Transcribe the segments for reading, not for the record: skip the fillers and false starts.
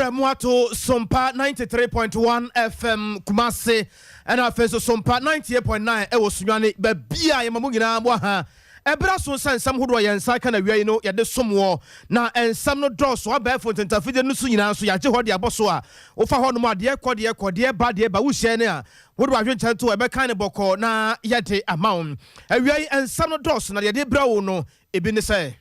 Yɛagya mu ato Sompa 93.1 FM Kumase, ɛna afei nso Sompa 98.9 ɛwɔ Sunyani. Baabi a yɛma mo nyinaa mo aha. Ɛberɛ aso sɛ nsɛm hodoɔ yɛn nsa ka na wia yi no yɛde som wɔ, na nsɛm no dɔɔso. Abɛɛfo ntentafidie no so nyinaa nso yɛagye hɔ de abɔ so a wofa hɔ nom a, deɛ kɔ, deɛ kɔ, deɛ ba, deɛ ba, wohyɛ ne a wode w'adwenkyɛn to ɛbɛka ne bɔkɔɔ na yɛde ama wo. Awia yi nsɛm no dɔɔso, na deɛ yɛde brɛ wo no ebi ne sɛ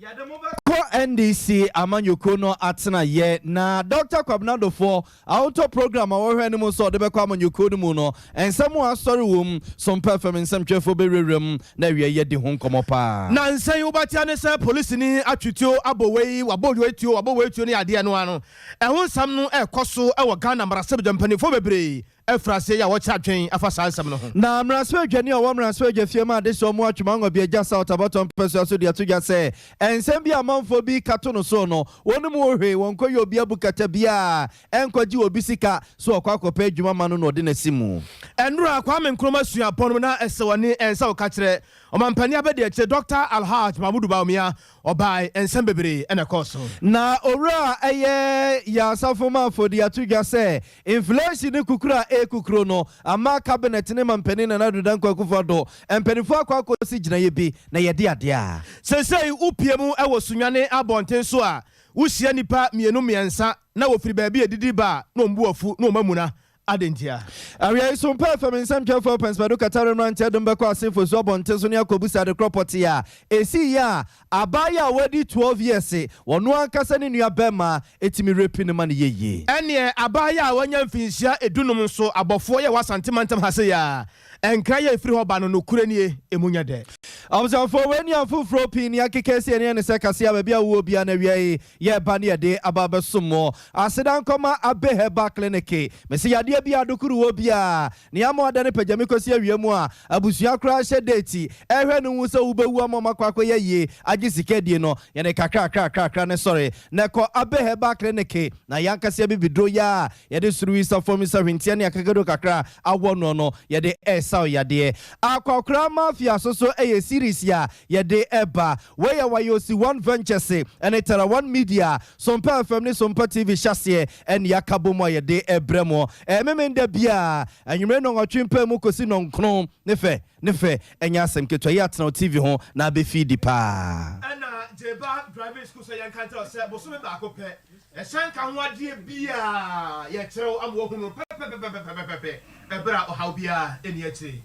yɛde mo bɛkɔ NDC amanyɔkuo no atenayɛ na Dr Kwabena Duffuor ahotɔ program a wɔhwɛ no mu sɛ ɔde bɛkɔ amanyɔkuo no mu no, nsɛm a asɔre wɔ mu Sompa FM nsɛmtwerɛfoɔ bɛwurawura mu na awia yɛdi ho nkɔmmɔ paa. Na nsɛn wobɛtia ne sɛ polisini atwituo abɔ wei, wabɔ wei tuo, wabɔ wei tuo ne adeɛ no ano ɛho nsɛm no ɛkɔ so ɛwɔ Ghana. Mmarahyɛbadwa mpanimfoɔ bebree ɛfiri aseɛ yi a wɔkyɛ adwen afa saa nsɛm no ho. Na mmarahyɛbadwani a ɔwɔ mmarahyɛbadwa fie mu ade hyɛ ɔmo atwoma ngɔ bi agya South abɔtɔ mpɛsoa so de ato dwa sɛ nsɛm bi a amanfoɔ bi ka to no so no, wɔn mu wɔ hwee, wɔn kɔ yɛ obi abu kata biara ɛnkɔgye obi sika so ɔkɔ akɔpɛ adwuma ma no na ɔde n'asi mu. Ɛnora Kwame Nkrumah suapɔn no na ɛsɛ wɔne ɛnsa wɔka kyerɛ ɔmampanin abɛdi akyire Dr Alhaj Mahmudu Bawumia ɔbae, nsɛm bebree ɛna ɛkɔɔ so. Na owura a ɛyɛ yɛasafo maafo de ato dwa sɛ inflation ne kukuru a ɛkukuro no ama cabinet ne mampanin Nana Addo Dankwa Akufo-Addo mpanimfoɔ akɔ akɔsi gyinaeɛ bi na yɛde adeɛ a Seesei wopie mu ɛwɔ Sunyane abɔnten so a, wohyia nnipa mmienu mmiɛnsa na wɔfiri baabi a ɛdidi ba a, na ɔmbu afu na ɔmamuna adentia. Awia yi Sompa FM nsɛmtwerɛfoɔ Pɛnsmadu Katare mmeranteɛ dom bɛkɔ Asenfo so abɔnten so ne akɔbusa adekorɔ pɔte a ɛsii yɛ a abaayɛ a wadi 12 years wɔno ankasa ne nua bɛrima ɛtumi rape no ma no yɛyie. Ɛneɛ abaayɛ a wanya mfinhyia 15 nso abɔfoɔ yɛ wɔ Asantemantam ha se yɛ a ɛnkra yɛ ɛfiri hɔ ba no, nokorɛ nie, ɛmu nyɛ dɛ. Abusuafoɔ, wei ne afoforɔ pii ne akeka si ɛne ne sɛ kase a baabi a wowɔ bia no, awia yi yɛba ne yɛde aba bɛsom mo. Aseda nkɔma Abe Herbal Clinic. Mese yadeɛ bi adokoro wɔ biaa ne ama ɔda ne pagyame kɔsi awia mu a abusua koraa hyɛ date ɛhwɛ no hu sɛ wobɛwu ama ɔma kɔ akɔyɛ yie agye sika die no, yɛne kakrakrakrakra ne sɔre na ɛkɔ Abe Herbal Clinic na yɛankasa bibiduro yɛ a yɛde soro wisa fam wisa hwentia ne akakado kakra awɔ no, yɛde ɛsaw yadeɛ. Akɔkora Mafia so so ɛyɛ series a yɛde ɛba. Wɔyɛ Wayosi One Ventures ɛne Tara One Media, Sompa FM ne Sompa TV hyɛseɛ ɛne yɛaka bɔ mu a yɛde ɛbrɛ mu ɛmeme da bia anwummerɛ 8 mpɛ mu kɔsi 9 ne fɛ ne fɛ. Ɛnyɛ asɛm ketewa yi, atena wo TV ho na abɛfii di paa. Ɛna Gyeba Driving School sɛ yɛnka nkyerɛ wo sɛ bosome baako pɛ ɛhyɛn ka ho adeɛ biaa yɛkyerɛ wo ama wahu no pɛpɛpɛpɛpɛpɛ ɛberɛ a ɔhaw biaa ɛni akyire.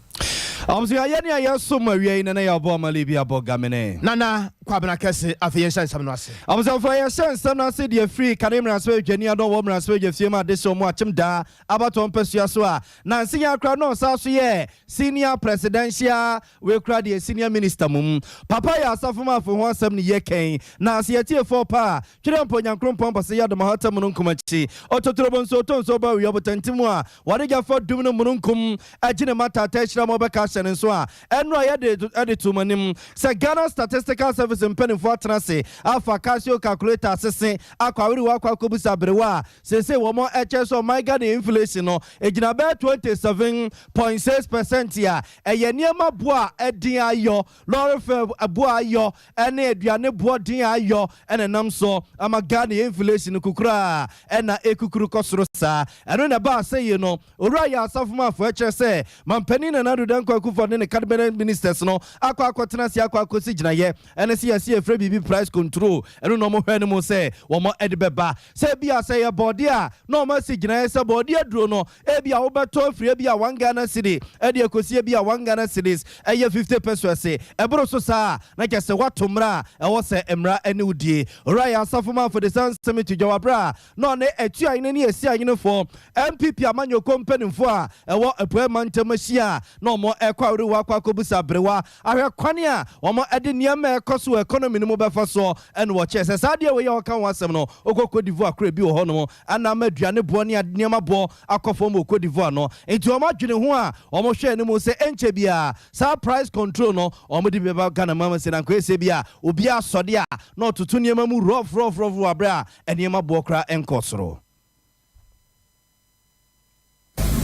Ɔmso yɛayɛ ne a yɛsom awia yi nana yɛabɔ amale bi abɔ gamene. Nana Kwabena Kɛse, afei yɛnhyɛ nsɛm no ase. Abusuafoɔ, yɛhyɛ nsɛm no ase deɛ firi kane mmarahyɛbadwani adɔn wɔ mmarahyɛbadwa fie mu ade hyɛ ɔmo akyem daa abatoɔ mpasua so a nanse yɛn akora na ɔsan so yɛ senior presidential wei kora deɛ senior minister mum papa yɛ asafo maafo ho asɛm ne yɛ kɛn na sɛ yɛtiefoɔ pa a twerɛ mpo Nyankrompɔn pɛ sɛ yɛ adomahata mununkum akyi ɔtotorobo nso ɔtɔ nso ɔba awia botantim a wɔde gyafa dum no mununkum agye ne matata ahyira ma ɔbɛka ahyɛ ne nso a ɛno a yɛde ɛde to mu anim sɛ Ghana Statistical Service mpanimfoɔ atena ase afa Casio calculator asese akɔ awerewa akɔ akɔbusa aberewa a seesei wɔn ɛkyɛ sɛ ɔman Ghana inflation no egyina bɛyɛ 27.6% a ɛyɛ nneɛma boɔ a ɛden ayɔ, lorry fare boɔ ayɔ, ɛne aduane boɔ den ayɔ ɛna nam so ama Ghana inflation kukura ɛna ekukuru kɔ soro saa. Ɛno na ɛbaa sɛ yie no, owura yɛ asafo maafo ɛkyerɛ sɛ mampanin Nana Addo Dankwa Akufo ne ne cabinet ministers no akɔ akɔtena ase akɔ akɔsi gyinaeɛ ɛne sɛ yɛsi yɛfrɛ biribi price control. Ɛno na wɔn hwɛ no mu sɛ wɔn ɛde bɛba sɛ ebi a sɛ yɛ bɔɔde a na wɔn asi gyinaeɛ sɛ bɔɔde aduro no ebi a wobɛtɔ afiri ebi a 1 Ghana cedi ɛde akɔsi ebi a 1 Ghana cedis ɛyɛ 50 pesewas. Ɛboro so saa na kyɛ sɛ wato mmara a ɛwɔ sɛ mmara ɛne wo die. Owura yɛ asafo maafo de saa nsɛm to dwa wabrɛ a na ɔne atu ahene ne esi ahenefoɔ NPP amanyɔkuo mpanimfoɔ a ɛwɔ apuɛ mantam ahyia a na wɔn ɛkɔ awerewa akɔ akɔbusa aberewa ahwɛ kwan a wɔn ɛde nneɛma a ɛkɔ so wɔ economy no mu bɛfa soɔ. Ɛna wɔkyerɛ sɛ saa adeɛ wei a ɔka ho asɛm no, wokɔ Cote d'Ivoire kora bi wɔ hɔnom ana ama aduane boɔ ne nneɛma boɔ akɔ fam wɔ Cote d'Ivoire no. Nti wɔn adwene ho a wɔn hwɛ no mu sɛ ɛnkyɛ biara saa price control no wɔn de bi bɛba Ghana mu ama sɛ na nkɔyɛ sɛ bi a obiara sɔde a na ɔtoto nneɛma mu rough rough rough wɔ aberɛ a nneɛma boɔ koraa ɛnkɔ soro.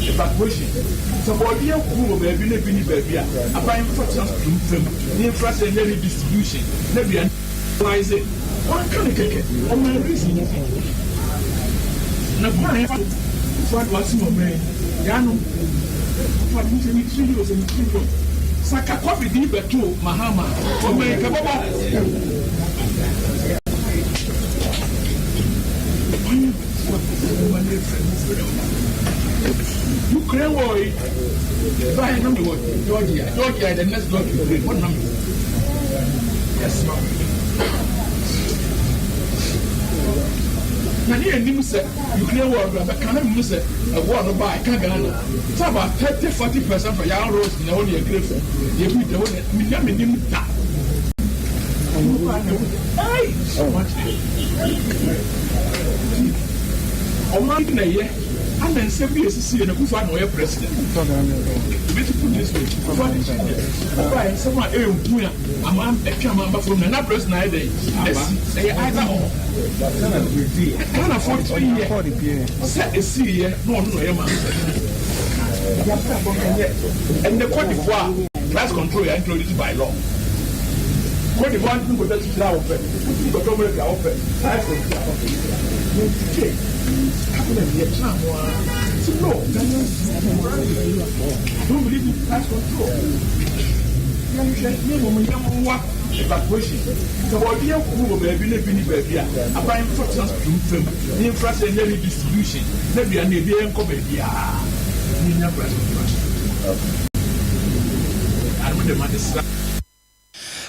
Evacuation, sɛ bɔɔdeɛ kuru wɔ baabi na ebi ni baabi a aban nfa transport mfam ne nfa sɛ nyɛ redistribution na bia analyse wanka ne kɛkɛ ɔman reason. Na kwan a yɛfa so fa do asen ɔman yi, yɛanom fa do sɛ ne tiri o, sɛ ne tiri o. Sɛ ka COVID yi bɛtoo Mahama a, ɔman yi kɛbɔbɔ. Kwan a yɛfa do ɔman yi frɛ mu frɛ mu. Ukraine war yi baeɛ na mewɔ Georgia. Georgia yɛ the next door to Ukraine, hɔ na mewɔ. Yɛsoma Na ne yɛnim sɛ Ukraine war no bɛka na menim sɛ war no ba a ɛka Ghana sɛ about 30 40% of yɛn roads nyina hɔ ne yɛ grave yɛ bi da hɔ ne menya menim da. Ɔman na ɛyɛ ana nsɛm bi esisi yɛ na Kufuor na ɔyɛ president. Ebi ti put this way, Kufuor de kyi deɛ ɔba yɛ nsɛm a ɛnhu a Aman ɛtwe aman ba fam na na president ayɛ dɛn asi ɛyɛ either or Ghanafoɔ tiri yɛ sɛ ɛsii yɛ na ɔno na ɔyɛ man yɛabrabɔ ɛnyɛ ɛnɛ Cote d'Ivoire price control yɛ introduce by law Cote d'Ivoire ntumi nkɔtɔ kyikyiri a wɔpɛ wotumi kɔtɔ milk a wɔpɛ price control a wɔpɛ yɛntie cabinet yɛtena ho ara ti no Ghanaians don't believe in price control. Yɛnhwɛ na mmom yɛmmoa evacuation. Sɛ wɔde agu wɔ baabi na ebi nni baabi a, aban mfa transport mfa mu na yɛmfra sɛ yɛnyɛ redistribution na aduane no ebiara nkɔ baabiara na yɛnya price control. Ano de ma de sra.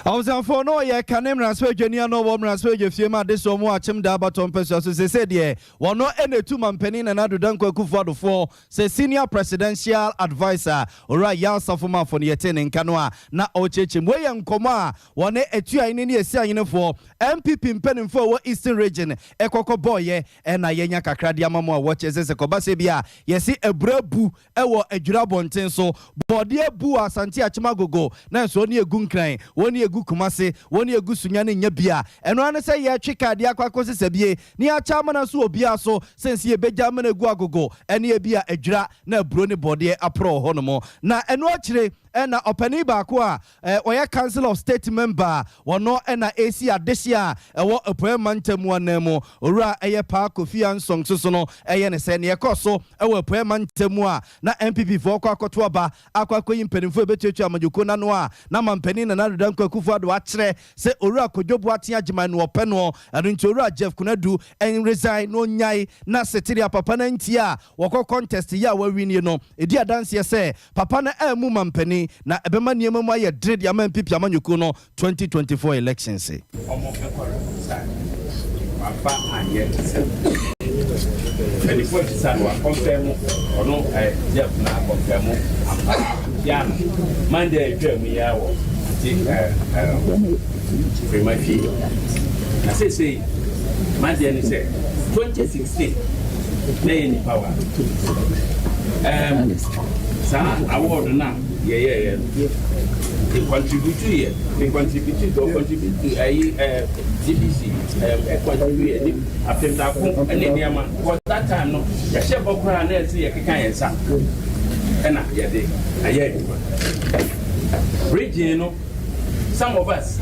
Abusuafoɔ no ɔyɛ kane mmarahyɛbadwani a na ɔwɔ mmarahyɛbadwa fie ma adesoɔ mu akyem daa abatɔ mpasua so seesei deɛ wɔno na ɛtu mampanin Nana Addo Dankwa Akufo Addo foɔ sɛ Senior Presidential Adviser Owura Yaw Safo Marfo no yɛtee ne nka no a na ɔrekyerɛkyerɛ mu. Wei yɛ nkɔmmɔ a wɔne Atuahene ne Asiahenefoɔ, NPP mpanimfoɔ a ɛwɔ Eastern Region kɔkɔ bɔeɛ na yɛanya kakra de ama mo a wɔkyerɛ sɛ sɛ kɔba sɛ bi a yɛse abura bu wɔ Adwira abɔnten so, bɔɔdeɛ abu wɔ Asante Akyem Agogo na nso wɔne ɛgu Nkran, wɔne ɛgu Kumase, wɔne ɛgu Sunyani nnya bi a, ɛno ara ne sɛ yɛretwe kaa de akɔ akɔsesa bie na yɛakyɛ amena nso wɔ obiara so sɛn sɛ yɛbɛgya amena agu Agogo ne ebia Adwira na aburo ne bɔɔdeɛ aporɔ wɔ hɔnom. Na ɛno akyire na ɔpanin baako a ɔyɛ Council of State member a ɔno na ɛresi adehye a ɛwɔ Apueɛ Mantam mu ananmu, Owura ɛyɛ Paa Kofi Ansong nso so no ɛyɛ ne sɛ nea ɛkɔɔ so wɔ Apueɛ Mantam mu a na NPP foɔ kɔ akɔto aba akɔ akɔyi mpanimfoɔ a ɛbɛtuatua amanyɔkuo no ano a na Mampanin Nana Addo Dankwa Akufo Addo akyerɛ sɛ Owura Kojo Boateng Agyemang na ɔpɛ noɔ, ɛno nti Owura Jeff Konadu nresign na ɔnyae na Seteria papa no antie a wɔkɔ contest yi a wɔawinie no ɛdi adanseɛ sɛ Papa no ammu mampanin na ɛbɛma nneɛma mu ayɛ dene de ama NPP amanyɔkuo no 2024 elections. Ɔmo kɔ reconcile wamfa anyɛ sɛm mpanyinfoɔ bisa no wakɔnfɛm ɔno ɛ Jeff no akɔnfɛm ampa tia no Monday a etwa mu yi ara wɔ ti ɛ ɛ Frema fie na seesei m'adeɛ ne sɛ 2016 na yɛ nipa wa ɛɛm saa award no a yɛyɛɛyɛ no me contribute yɛ me contribute to contribute to ɛyi ɛɛ GBC ɛɛm ɛ contribute yɛ ne apem baako ɛne nneɛma because that time no yɛhyɛ bɔ koraa na ɛsɛ yɛkeka yɛn nsa ɛna yɛde ayɛ adwuma region no. Some of us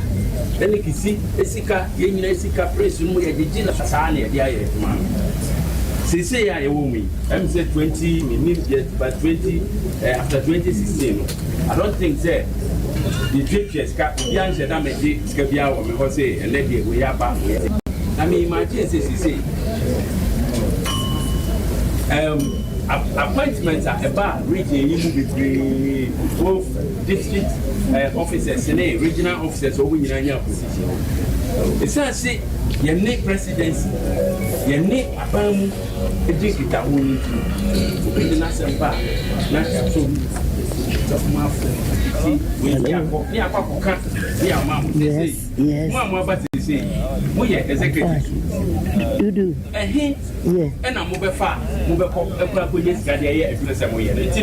ɛne kisi sika yɛn nyinaa sika praise no mu yɛgyegye na saa na yɛde ayɛ adwuma no seesei a yɛwɔ mu yi ɛm sɛ 20 menim yet but 20 eh, after 2016 no I don't think sɛ yɛtuatua sika obiara nhyɛ da mɛgye sika biara wɔ me hɔ sɛ ɛnɛ deɛ wei aba wei na me imagine sɛ seesei um, appointment a ɛba region yi mu bebree both District officers ne regional officers wɔn nyinaa nya position. Ɛsiane se yɛne presidency, yɛne aban mu di nkitaho no nti, obi de n'asɛm ba a, na yɛato mu sɛ mo afo nti wei ne akɔ ne akɔ akɔka ne ama mo seesei. Mo a mo aba seesei, moyɛ executives. Ɛhe ɛna mobɛfa a mobɛkɔ akɔ akɔnya sika de ayɛ adwuma sɛ moyɛ no nti.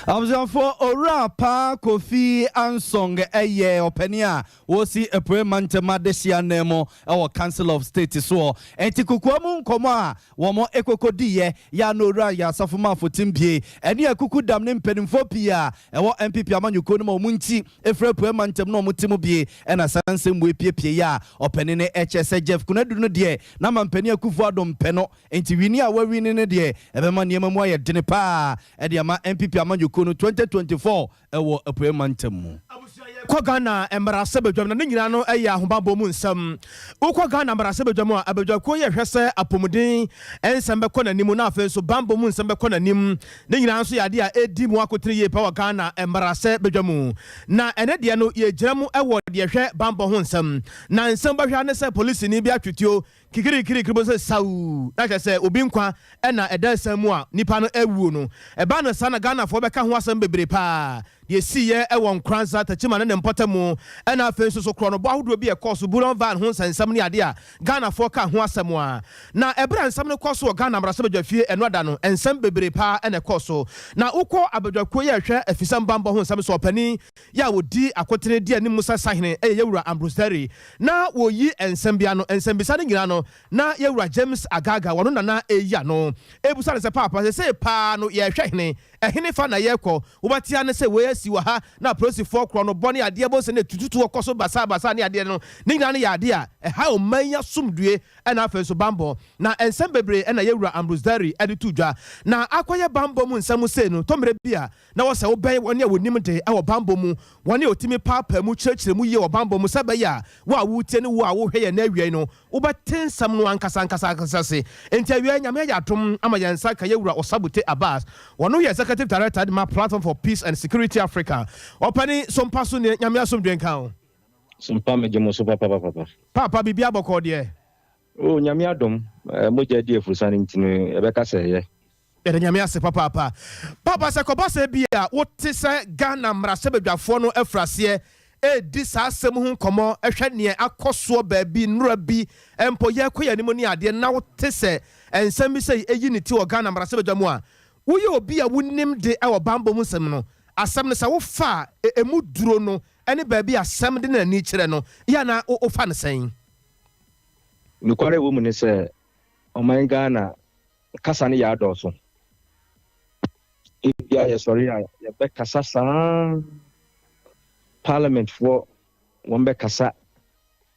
Abusuafoɔ, Owura Paa Kofi Ansong yɛ ɔpanin a wɔsi Apuei Mantam Adehye anan mu wɔ Council of State soɔ. Enti kokoa mu nkɔmmɔ a wɔn kɔkɔdiiɛ yɛ a na Owura Yasafo Marfo Timbie ne Akuku Dam ne mpanimfoɔ pii a ɛwɔ NPP amanyɔkuo no mu a wɔn nti ɛfiri Apuei Mantam na wɔte mu bie na saa nsɛm wei piepiei a ɔpanin no kyerɛ sɛ Jeff Konadu no deɛ na Mampanin Akuffo Addo mpɛ no. Enti wini a wawini no deɛ, ɛbɛma nneɛma mu ayɛ dene paa de ama NPP amanyɔkuo no 2024 wɔ Apueɛ Mantam mu. Abusua yɛkɔ Ghana mmarahyɛbadwam na ne nyinaa no yɛ ahobammɔ mu nsɛm. Wokɔ Ghana mmarahyɛbadwam a, abadwakuo yi hwɛ sɛ apɔmuden nsɛm bɛkɔ n'anim na afei nso bammɔ mu nsɛm bɛkɔ n'anim. Ne nyinaa nso yɛ adeɛ a ɛdi mu akotene yie paa wɔ Ghana mmarahyɛbadwa mu. Na ɛnɛ deɛ no yɛgyina mu wɔ deɛ ɛhwɛ bammɔ ho nsɛm. Na nsɛm bɛhwɛ ara ne sɛ polisini bi atwe tuo Kikirikirikiri bo sɛ sauu, na kyerɛ sɛ obi nkwa na ɛda asiane mu a nipa no awuo no. Ɛbaa no saa na Ghanafoɔ bɛka ho asɛm bebree paa. Deɛ ɛsiiɛ wɔ Nkoranza, Techiman ne ne mpɔtamu, ɛna afei nso so korɔnobɔ ahodoɔ bi a ɛkɔɔ so, Bullion Van ho nsɛnsɛm ne adeɛ a Ghanafoɔ kaa ho asɛm a. Na ɛberɛ a nsɛm no kɔɔ so wɔ Ghana mmarahyɛbadwafie ɛno ada no, nsɛm bebree paa na ɛkɔɔ so. Na wokɔ abadwakuo yi a ɛhwɛ afisɛm banbɔ ho nsɛm so ɔpanin Yɛ a wɔdi akotene di anim sɛ sahene yɛ Yɛwura Ambrose Derry. Na wɔreyi nsɛm bi ano. Nsɛmbisa no nyinaa no, na Yɛwura James Agaga, wɔno na na ɛreyi ano. Ɛrebisa no sɛ, Paapa, seesei paa no yɛrehwɛ hene? Ɛhene fa na yɛrekɔ? Wobɛte ara ne sɛ wei asi wɔ ha, na apolisifoɔ korɔ no bɔ ne adeɛ, bɔ sɛ na ɛtututu kɔ so basabasa ne adeɛ no. Ne nyinaa no yɛ adeɛ a ɛha ɔman yi asomdwoeɛ ɛna afei nso bammɔ. Na nsɛm bebree na Yɛwura Ambrose Derry de too dwa. Na akɔyɛ bammɔ mu nsɛm sei no, tɔ mmerɛ bi a, na wɔ sɛ wobɛn wɔn a wɔnim de wɔ bammɔ mu, wɔn a wɔtumi paapaa mu kyerɛkyerɛ mu yie wɔ bammɔ mu sɛ ɛbɛyɛ a wo a woretie ne wo a worehwɛ yɛn nnɛ awiei no, wobɛte nsɛm no ankasa ankasa ankasa ase. Enti awiei, Nyame ayɛ adom ama yɛn nsa aka yɛn Wura Osabute Abbas. Ɔno yɛ Executive Director de ma Platform for Peace and Security Africa. Ɔpanin, sompa so nie, Nyame asomdwoe nka wo. Sompa megye mo so papapapa. Paapa, biribiara bɔkɔɔ deɛ? Oh, Nyame adom, mogya adi afurusa no nti no, yɛbɛka sɛ ɛyɛ. Yɛda Nyame ase papaapa. Papa sɛ kɔba sɛ bi a wote sɛ Ghana mmarahyɛbadwafoɔ no afiri aseɛ redi saa asɛm ho nkɔmmɔ hwɛ neɛ akɔ soɔ baabi nnora bi mpo yɛrekɔ yɛn anim ne adeɛ na wote sɛ nsɛm bi sɛi ɛyi ne ti wɔ Ghana mmarahyɛbadwa mu a woyɛ obi a wonim de wɔ banbɔ mu nsɛm no asɛm no sɛ wofa a ɛmu duro no ne baabi a asɛm de n'ani kyerɛ no yɛ a na wofa no sɛn? Nokware a ɛwɔ mu ne sɛ ɔman Ghana kasa no yɛ adɔɔso. Ebia yɛsɔre a yɛbɛkasa saa, parliamentfoɔ wɔn bɛkasa,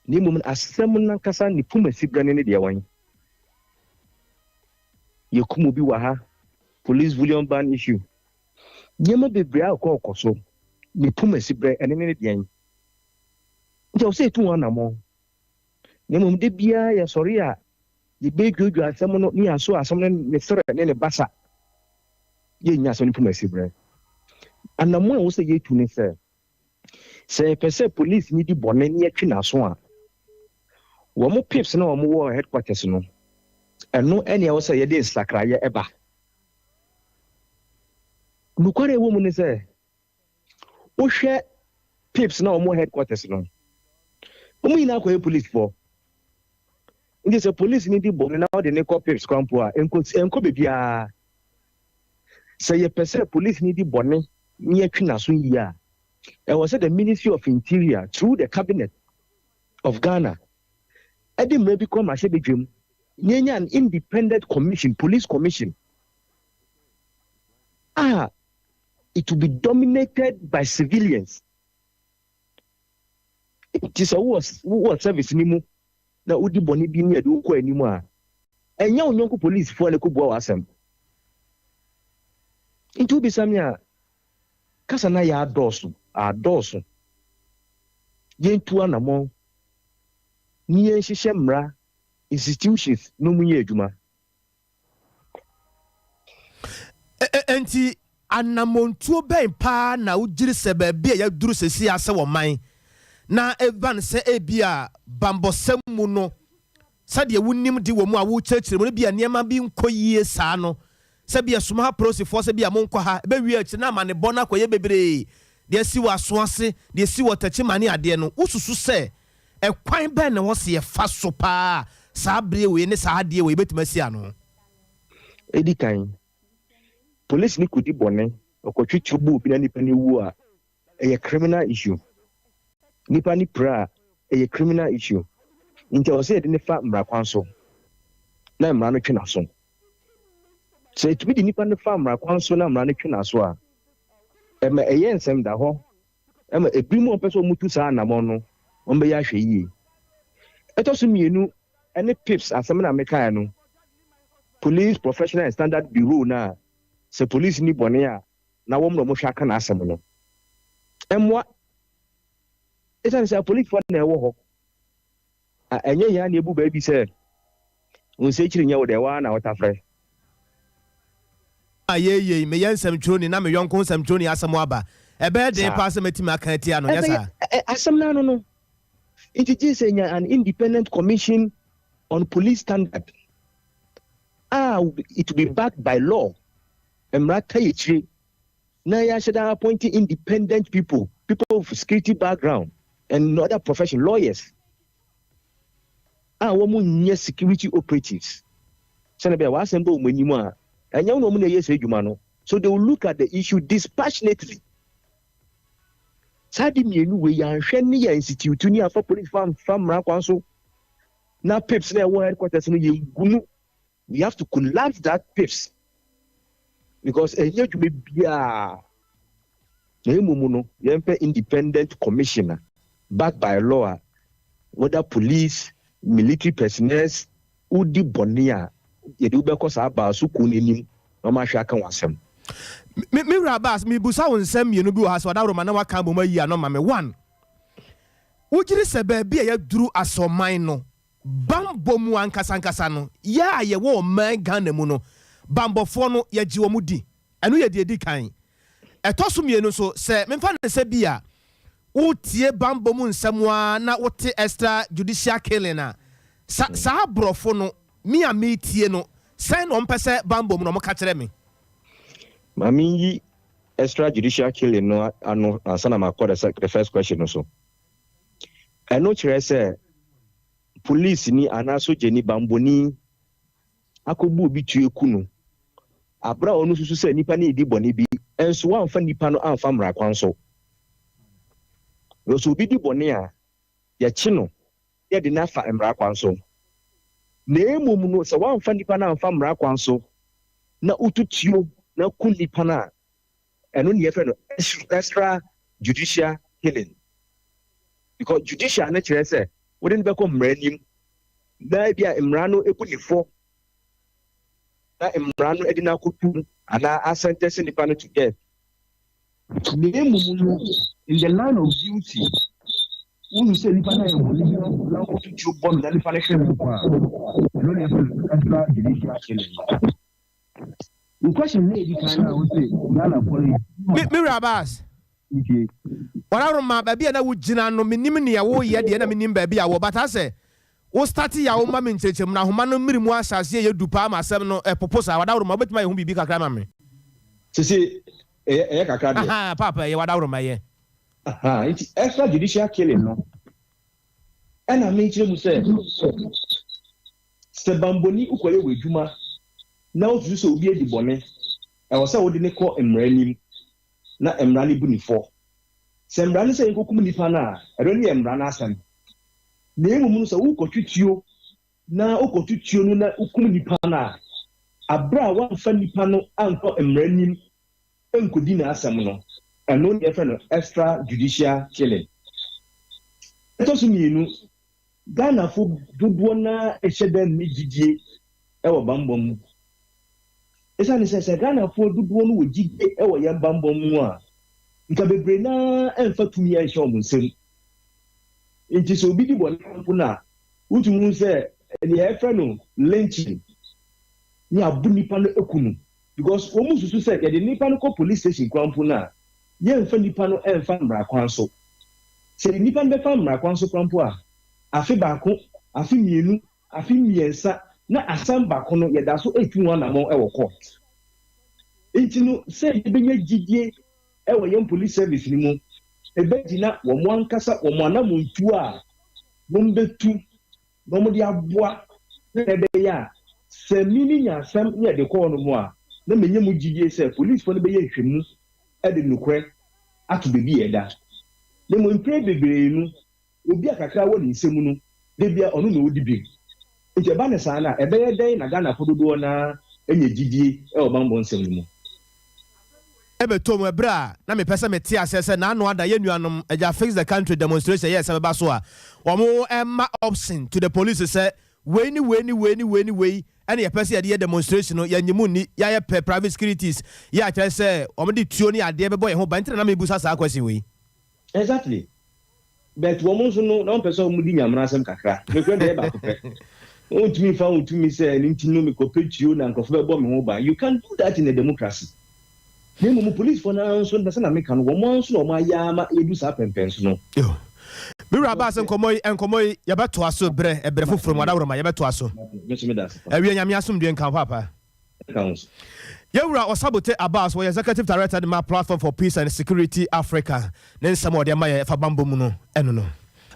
na mmom no asɛm no ankasa ne pumasi berɛ no ne deɛ wɔn. Yɛkum obi wɔ ha, police bullion ban issue, nneɛma bebree a ɛkɔ ɔkɔ so, ne pumasi berɛ ɛne ne deɛn. Nti ɛwɔ sɛ yɛtu ho anammɔn. Na mmom da biara yɛsɔre a, yɛbɛdwodwo asɛm no ne yɛaso asɛm no ne serɛ ne ne basa. Yɛnnya asɛm no poma siberɛ. Anammɔn a ɛwɔ sɛ yɛtu ne sɛ, sɛ yɛpɛ sɛ polisini di bɔne ne yɛtwe n'aso a, wɔn pips na wɔn wɔ headquarters no, ɛno ɛne ɛwɔ sɛ yɛde nsakraeɛ ɛba. Nokware a ɛwɔ mu ne sɛ, Wohwɛ pips na wɔn headquarters no, wɔn nyinaa kɔyɛ policefoɔ. Nti sɛ police ni di bɔne na wɔde ne kɔ pips kwan po a, ɛnkɔ ɛnkɔ baabiara. Sɛ yɛpɛ sɛ police ni di bɔne na yɛtwe n'aso yie a, ɛwɔ sɛ the Ministry of Interior through the cabinet of Ghana ɛde mmara bi kɔ mmarahyɛbadwam na yɛnya an independent commission, police commission a it will be dominated by civilians. Nti sɛ wowɔ wowɔ service no mu na wodi bɔne bi ne yɛde wokɔ anim a, ɛnyɛ wo yɔnko polisifoɔ na ɛkɔbua w'asɛm. Nti wobisa me a, kasa no ayɛ adɔɔso, adɔɔso. Yɛntu anammɔn ne yɛnhyehyɛ mmara, institutions na wɔnyɛ adwuma. Enti anammɔntuo bɛn paa na wogyiri sɛ baabi a yɛaduru seesei ara sɛ ɔman, na ɛba no sɛ ebia bammɔsɛm mu no, sɛdeɛ wonim de wɔ mu a wokyerɛkyerɛ mu no, ebia nneɛma bi nkɔ yie saa no, sɛ bia soma ha polisifoɔ sɛ bia monkɔ ha, ɛbɛwie akyire na amanebɔ no akɔyɛ bebree, deɛ asi wɔ Asoase, deɛ asi wɔ Techiman ne adeɛ no, wosusu sɛ Ɛkwan bɛn na ɛwɔ sɛ yɛfa so paa a saa bere wei ne saa adeɛ wei bɛtumi asi ano? Edi kan, polisini kodi bɔne. Ɔkɔtwe tuo bɔ obi na nipa no wu a, ɛyɛ criminal issue. Nipa no pira a, ɛyɛ criminal issue. Nti ɛwɔ sɛ yɛde no fa mmara kwan so na mmara no twe n'aso. Sɛ yɛtumi de nipa no fa mmara kwan so na mmara no twe n'aso a, ɛma ɛyɛ nsɛm da hɔ ɛma ebinom a wɔpɛ sɛ wɔtu saa anammɔn no, wɔbɛyɛ ahwɛ yie. Ɛtɔ so mmienu ɛne PIPS asɛm na mekaeɛ no, Police Professional and Standard Bureau no a sɛ police ni bɔne a na wɔn na wɔhwɛ aka n'asɛm no. Ɛmmoa. Ɛsiane sɛ apolisifoɔ na ɛwɔ hɔ. A ɛnyɛ hia na ebu baabi sɛ wo nsa akyiri nyɛ wo dɛ, waa na wotafrɛ. A yei yei, meyɛ nsɛmtwerɛni na me yɔnko nsɛmtwerɛni asɛm aba. Ɛbɛyɛ den paa sɛ mɛtumi aka atia no, nyɛ saa? Ɛbɛyɛ asɛm no ano no. Nti gye sɛ nya an independent commission on police standard a it will be backed by law. Mmara ta yɛ kyire na yɛahyɛ da appointing independent people, people with security background and other profession, lawyers a wɔn nyɛ security operatives. Sɛnɛ bɛyɛ w'asɛm bɛ wɔn anim a, ɛnyɛ wɔn na wɔn na ɛyɛ sɛ adwuma no. So they will look at the issue dispassionately. Saa de mmienu wei yɛanhwɛ ne yɛ institute ne afa police fa nfa mmara kwan so na PIPS na ɛwɔ headquarters no yɛngu no. We have to collapse that PIPS because ɛnyɛ adwuma biara na emu no yɛmpɛ independent commissioner backed by law a whether police, military personnel wodi bɔne a yɛde wobɛkɔ saa baaso kuo no anim na ɔma ahwɛ aka wɔn asɛm. Me wura Abbas, mebusa wo nsɛm mmienu bi wɔ ha sɛ ɔdaworo na waka abom ayi ano ma me. One, wogyere sɛ baabi a yɛduru asɔman no bambɔ mu ankasankasa no, yɛ a yɛwɔ ɔman Ghana mu no, bambɔfoɔ no yɛgye wɔn di? Ɛno yɛ deɛ di kan. Ɛtɔ so mmienu nso, sɛ memfa ne sɛ bi a wotie bambɔ mu nsɛm a na wote extra judicial killing a, saa aborɔfo no me a metie no sɛn na ɔmpɛ sɛ bambɔ mu na ɔmoka kyerɛ me? Maame, yi extra judicial killing no ano ansa na makɔ the first question no so. Ɛno kyerɛ sɛ police ni anaa sogyani bambɔni akɔbu obi tuo ku no abere a ɔno susu sɛ nipa no edi bɔne bi, nso wamfa nipa no amfa mmara kwan so. Nso obi di bɔne a, yɛkye no, yɛde no afa mmara kwan so. Na emom no, sɛ wamfa nipa no amfa mmara kwan so na wotu tuo na ku nipa no a, ɛno ne yɛfrɛ no extra judicial killing, because judicial no kyerɛ sɛ wode no bɛkɔ mmara anim na ebi a mmara no ebu ne fɔ na mmara no de no akɔtum anaa asentence nipa no to death. Na emom no, in the line of duty, wohu sɛ nipa no ayɛ bɔne bi na wotu tuo bɔ no na nipa no hwɛ no nkwa a, ɛno ne yɛfrɛ no extra judicial killing. Wo question na edi kan na wose Ghanafoɔ no Me wura Abbas. Ntie. Wɔraroma baabi a na wogyina no, menim nea woyɛ deɛ na menim baabi a wɔ bata sɛ wo start yɛ a woma me nkyerɛkyerɛmu na ahoma no mmiri mu ahyɛ aseɛ yɛ du paa ma asɛm no ɛpopo saa. Wadaworoma, wobɛtumi ayɛ ho biribi kakra ma me? Sese ɛyɛ kakra deɛ. Aha, paapa, ɛyɛ. Wadaworoma yɛ. Aha, nti extra judicial killing no ɛna mekyerɛ mu sɛ sɛ bambɔni wokɔyɛ wɔ adwuma na wosusu sɛ obi adi bɔne, ɛwɔ sɛ wode ne kɔ mmara anim na mmara no bu ne fɔ. Sɛ mmara no sɛ yɛnkɔkum nipa no a, ɛno ne yɛ mmara no asɛm. Na mmom no, sɛ wokɔtwe tuo na wokɔto tuo no na wokum nipa no a, abere a woamfa nipa no ankɔ mmara anim nkɔdi n'asɛm no, ɛno ne yɛfrɛ no extra judicial killing. Ɛtɔ so mmienu, Ghanafo dodoɔ naa ɛhyɛ dɛ nne gyidie ɛwɔ bambɔ mu, ɛsiane sɛ Ghanafoɔ dodoɔ no wɔ gyidie ɛwɔ yɛn bambɔ mu a, nka bebree naa ɛmfa tumi ɛnhyɛ wɔn nsam. Nti sɛ obi di bɔne mpo no a, wotumi hu sɛ nea yɛfrɛ no lynching ne abo nipa no eku no, because wɔn mu susu sɛ yɛde nipa no kɔ police station kwan mpo no a, yɛmfa nipa no ɛmfa mmara kwan so. Sɛ nipa no bɛfa mmara kwan so kwan mpo a, afe 1, afe 2, afe 3 na asɛm baako no yɛda so etu wɔn anammɔn ɛwɔ court. Nti no, sɛ yɛbɛnya gyidie ɛwɔ yɛn police service no mu ebɛgyina wɔn ankasa wɔn anammɔntuo a wɔn bɛtu na wɔn de aboa na ɛbɛyɛ a sɛ mimi nya asɛm ne yɛde kɔɔ no mu a, na menya mu gyidie sɛ policefoɔ no bɛyɛ nhwɛmu. de nokorɛ ato baabi a ɛda. Na mmom mprɛ bebree no, obi a kakra wɔ ne nsam no, da biara ɔno na ɔdi bem. Nti ɛba no saa no a, ɛbɛyɛ dɛn na Ghanafoɔ dodoɔ no ara anya gyidie wɔ bammɔ nsɛm no mu? Ɛbɛtɔ mu ɛberɛ a na mepɛ sɛ mete aseɛ sɛ n'ano ada yɛn nuanom agya fix the country demonstration yɛɛ sɛ bɛba so a wɔn mma option to the police sɛ wei ne wei ne wei ne wei ne wei ɛna yɛpɛ sɛ yɛde yɛ demonstration no yɛnnye mo nni yɛayɛ pɛ private securities yɛ akyerɛ sɛ wɔn de tuo ne adeɛ bɛbɔ yɛn ho ban nti na na mebusa saa question wei. Exactly but wɔn nso no na wɔn pɛ sɛ wɔn di nyamena asɛm kakra nokorɛ deɛ ɛyɛ baako pɛ wɔn ntumi nfa wɔn tumi sɛ ɛno nti no mekɔ pɛ tuo na nkorɔfo bɛbɔ me ho ban you can't do that in a democracy na mmom police foɔ no ara nso na sɛ na meka no wɔn ara nso na wɔn ayɛ ama yɛdu saa pɛmpɛnso no. Yo. Me wura Abbas nkɔmmɔ yi nkɔmmɔ yi yɛbɛtoa so berɛ ɛberɛ foforɔ mu adaworoma yɛbɛtoa so. Me nso meda ase paa. Awie Nyame asomdue nka wo paapa. Ɛka wo nso. Yɛn wura Osabute Abbas, ɔyɛ Executive Director de ma Platform for Peace and Security Africa. Ne nsɛm a ɔde ama yɛn ɛfa bammɔ mu no, ɛno no.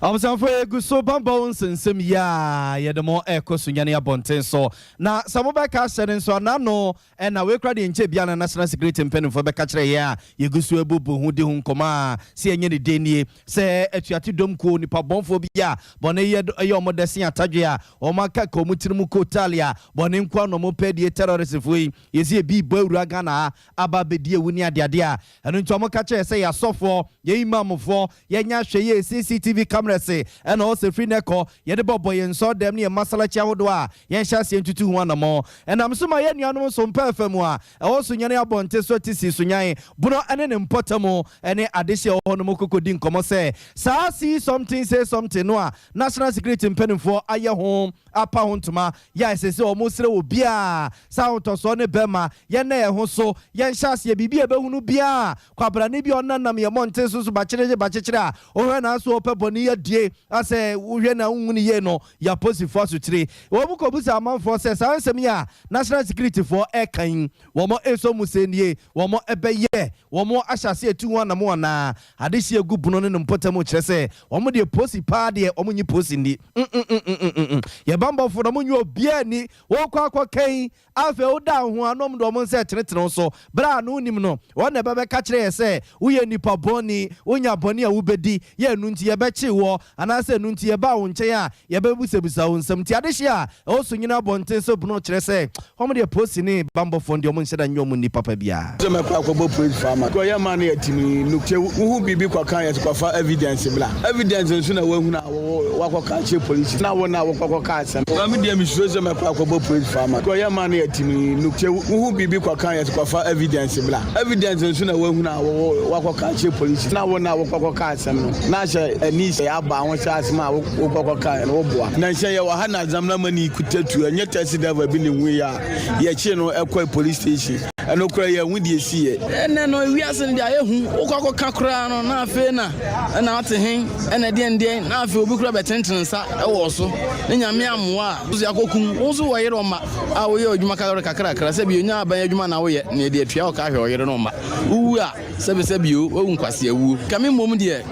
Abusuafo yɛgu so bammɔ ho nsɛnsɛm yi a yɛde mo rekɔ Sunyani abɔnten so. Na sɛ mobɛka ahyɛ no nso a, n'ano na wei koraa deɛ nkyɛ biara na National Security mpanimfoɔ bɛka kyerɛ yɛn a yɛgu so abubu ho di ho nkɔmmɔ a sɛ yɛnyɛ ne dɛn nie. Sɛ atuate dɔm kuo, nnipa bɔnfoɔ bi a bɔne yɛ yɛ wɔn dɛ sen atadwe a wɔn aka ka wɔn tiri mu kootaale a bɔne nkoa na wɔn pɛ die terroristfoɔ yi yɛsi ebi bɔ awura Ghana ha aba abɛdi awu ne adeade a ɛno nti wɔn ka kyerɛ sɛ yɛ asɔfoɔ yɛ imamfoɔ yɛnyɛ ahwɛyie CCTV cameras ɛna ɔsɛ firi nɛ kɔ yɛde bɔbɔ yɛn nsɔɔdɛm ne yɛn masalachi ahodoɔ a yɛnhyɛ aseɛ ntutu ho anamɔn ɛnam so ma yɛn nuanom nso mpɛ fa mu a ɛwɔ Sunyani abɔnten so ati si Sunyan bono ne ne mpɔtam ne adehye a ɛwɔ hɔ no mu kɔkɔdi nkɔmmɔ sɛ saa see something say something no a National Security mpanimfoɔ ayɛ ho apa ho ntoma yɛ a ɛsɛ sɛ wɔsrɛ obiara sɛ ahotɔsoɔ ne bɛma yɛnna yɛn ho so yɛnhyɛ aseɛ biribi a yɛbɛhunu biara kwabrane bi a ɔnanam yɛn mmɔnten so so bakyeregye bakyekyere a wohwɛ no ara sɛ ɔpɛ bɔne adie asɛ wohwɛ no a wonhu no yie no yɛ aposifoɔ asotire. Wɔn kɔbisa amanfoɔ sɛ saa nsɛm yi a National Security foɔ ɛka yi wɔn ɛsɔ mu sɛ nie wɔn ɛbɛyɛ wɔn ahyɛ aseɛ atu ho anamon anaa? Adehyeɛ gu bunu ne ne mpɔtam kyerɛ sɛ wɔn deɛ posi paa deɛ wɔn nyi posi nni mm-mm-mm-mm-mm yɛ banbɔfoɔ no wɔn nyi obiara nni wɔkɔ akɔka yi Afei wodaa wo ho a, na wɔde wɔn nsa retenetene wo so. Bere a na wonnim no, wɔn na ɛbɛbɛka kyerɛ yɛn sɛ, 'Woyɛ nnipa bɔne, wonya bɔne a wubedi, yɛ ɛno nti yɛbɛkyee woɔ, anaasɛ ɛno nti yɛbaa wo nkyɛn a yɛbɛbisabisa wo nsɛm. Nti adehye a ɛwɔ so nyina abɔnten so pono kyerɛ sɛ wɔn deɛ polisi ne bammɔfoɔ no deɛ wɔnhyɛ da nyɛ wɔn nni papa biara. Sɛ mɛkɔ akɔbɔ praise fa ama kɔ yɛ ma no yɛ timi no sɛ wohu biribi kɔka yɛ sɛ kɔfa evidence bla evidence nso na woahunu a Wakɔka akyerɛ polisi na wo na wokɔkɔka asɛm. Na me deɛ mesuro sɛ mɛkɔ akɔbɔ police fa ama. Kɔ yɛ ma no yɛ timi no sɛ wohu biribi kɔka yɛ sɛ kɔfa evidence bla. Evidence nso na woahunu a wakɔka akyerɛ polisi na wo na wokɔkɔka asɛm no. Na sɛ ani sɛ aba ho sɛ asɛm a wokɔkɔka no woboa. Na nhyɛ yɛwɔ ha na Zamna money kuta tuo ɛnyɛ taxi driver bi na ehui a yɛkyee no kɔe police station. Ɛno koraa yɛanhu deɛ esiiɛ. Ɛnnɛ no wiase no deɛ ayɛ hu, wokɔ akɔka koraa no na afei na ɛna ate he ɛna ɛdeɛn deɛn na afei obi koraa bɛtenetene nsa ɛwɔ so ne Nyame ammoa a so akɔkum wo nso wɔ yere ɔma a woyɛ adwuma kakra kakrakra sɛ bi onya aban adwuma na woyɛ na ɛde atua wo ka ahwɛ ɔyere no ɔma wowu a sɛbi sɛbi o wawu nkwasea wuo ka me mmom deɛ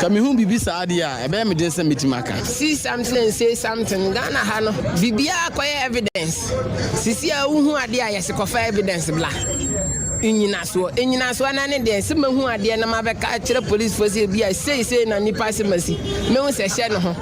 ka mehu biribi saa deɛ a ɛbɛyɛ me den sɛ mɛtumi aka. See something and say something Ghana ha no biribiara kɔyɛ evidence sisi a wohu adeɛ a yɛse kɔfa evidence bla nnyinasoɔ nnyinasoɔ na ne deɛ sɛ mahu adeɛ na mabɛka akyerɛ policefoɔ sɛ ebi a sei sei na nipa se masi mehu sɛ hyɛ ne ho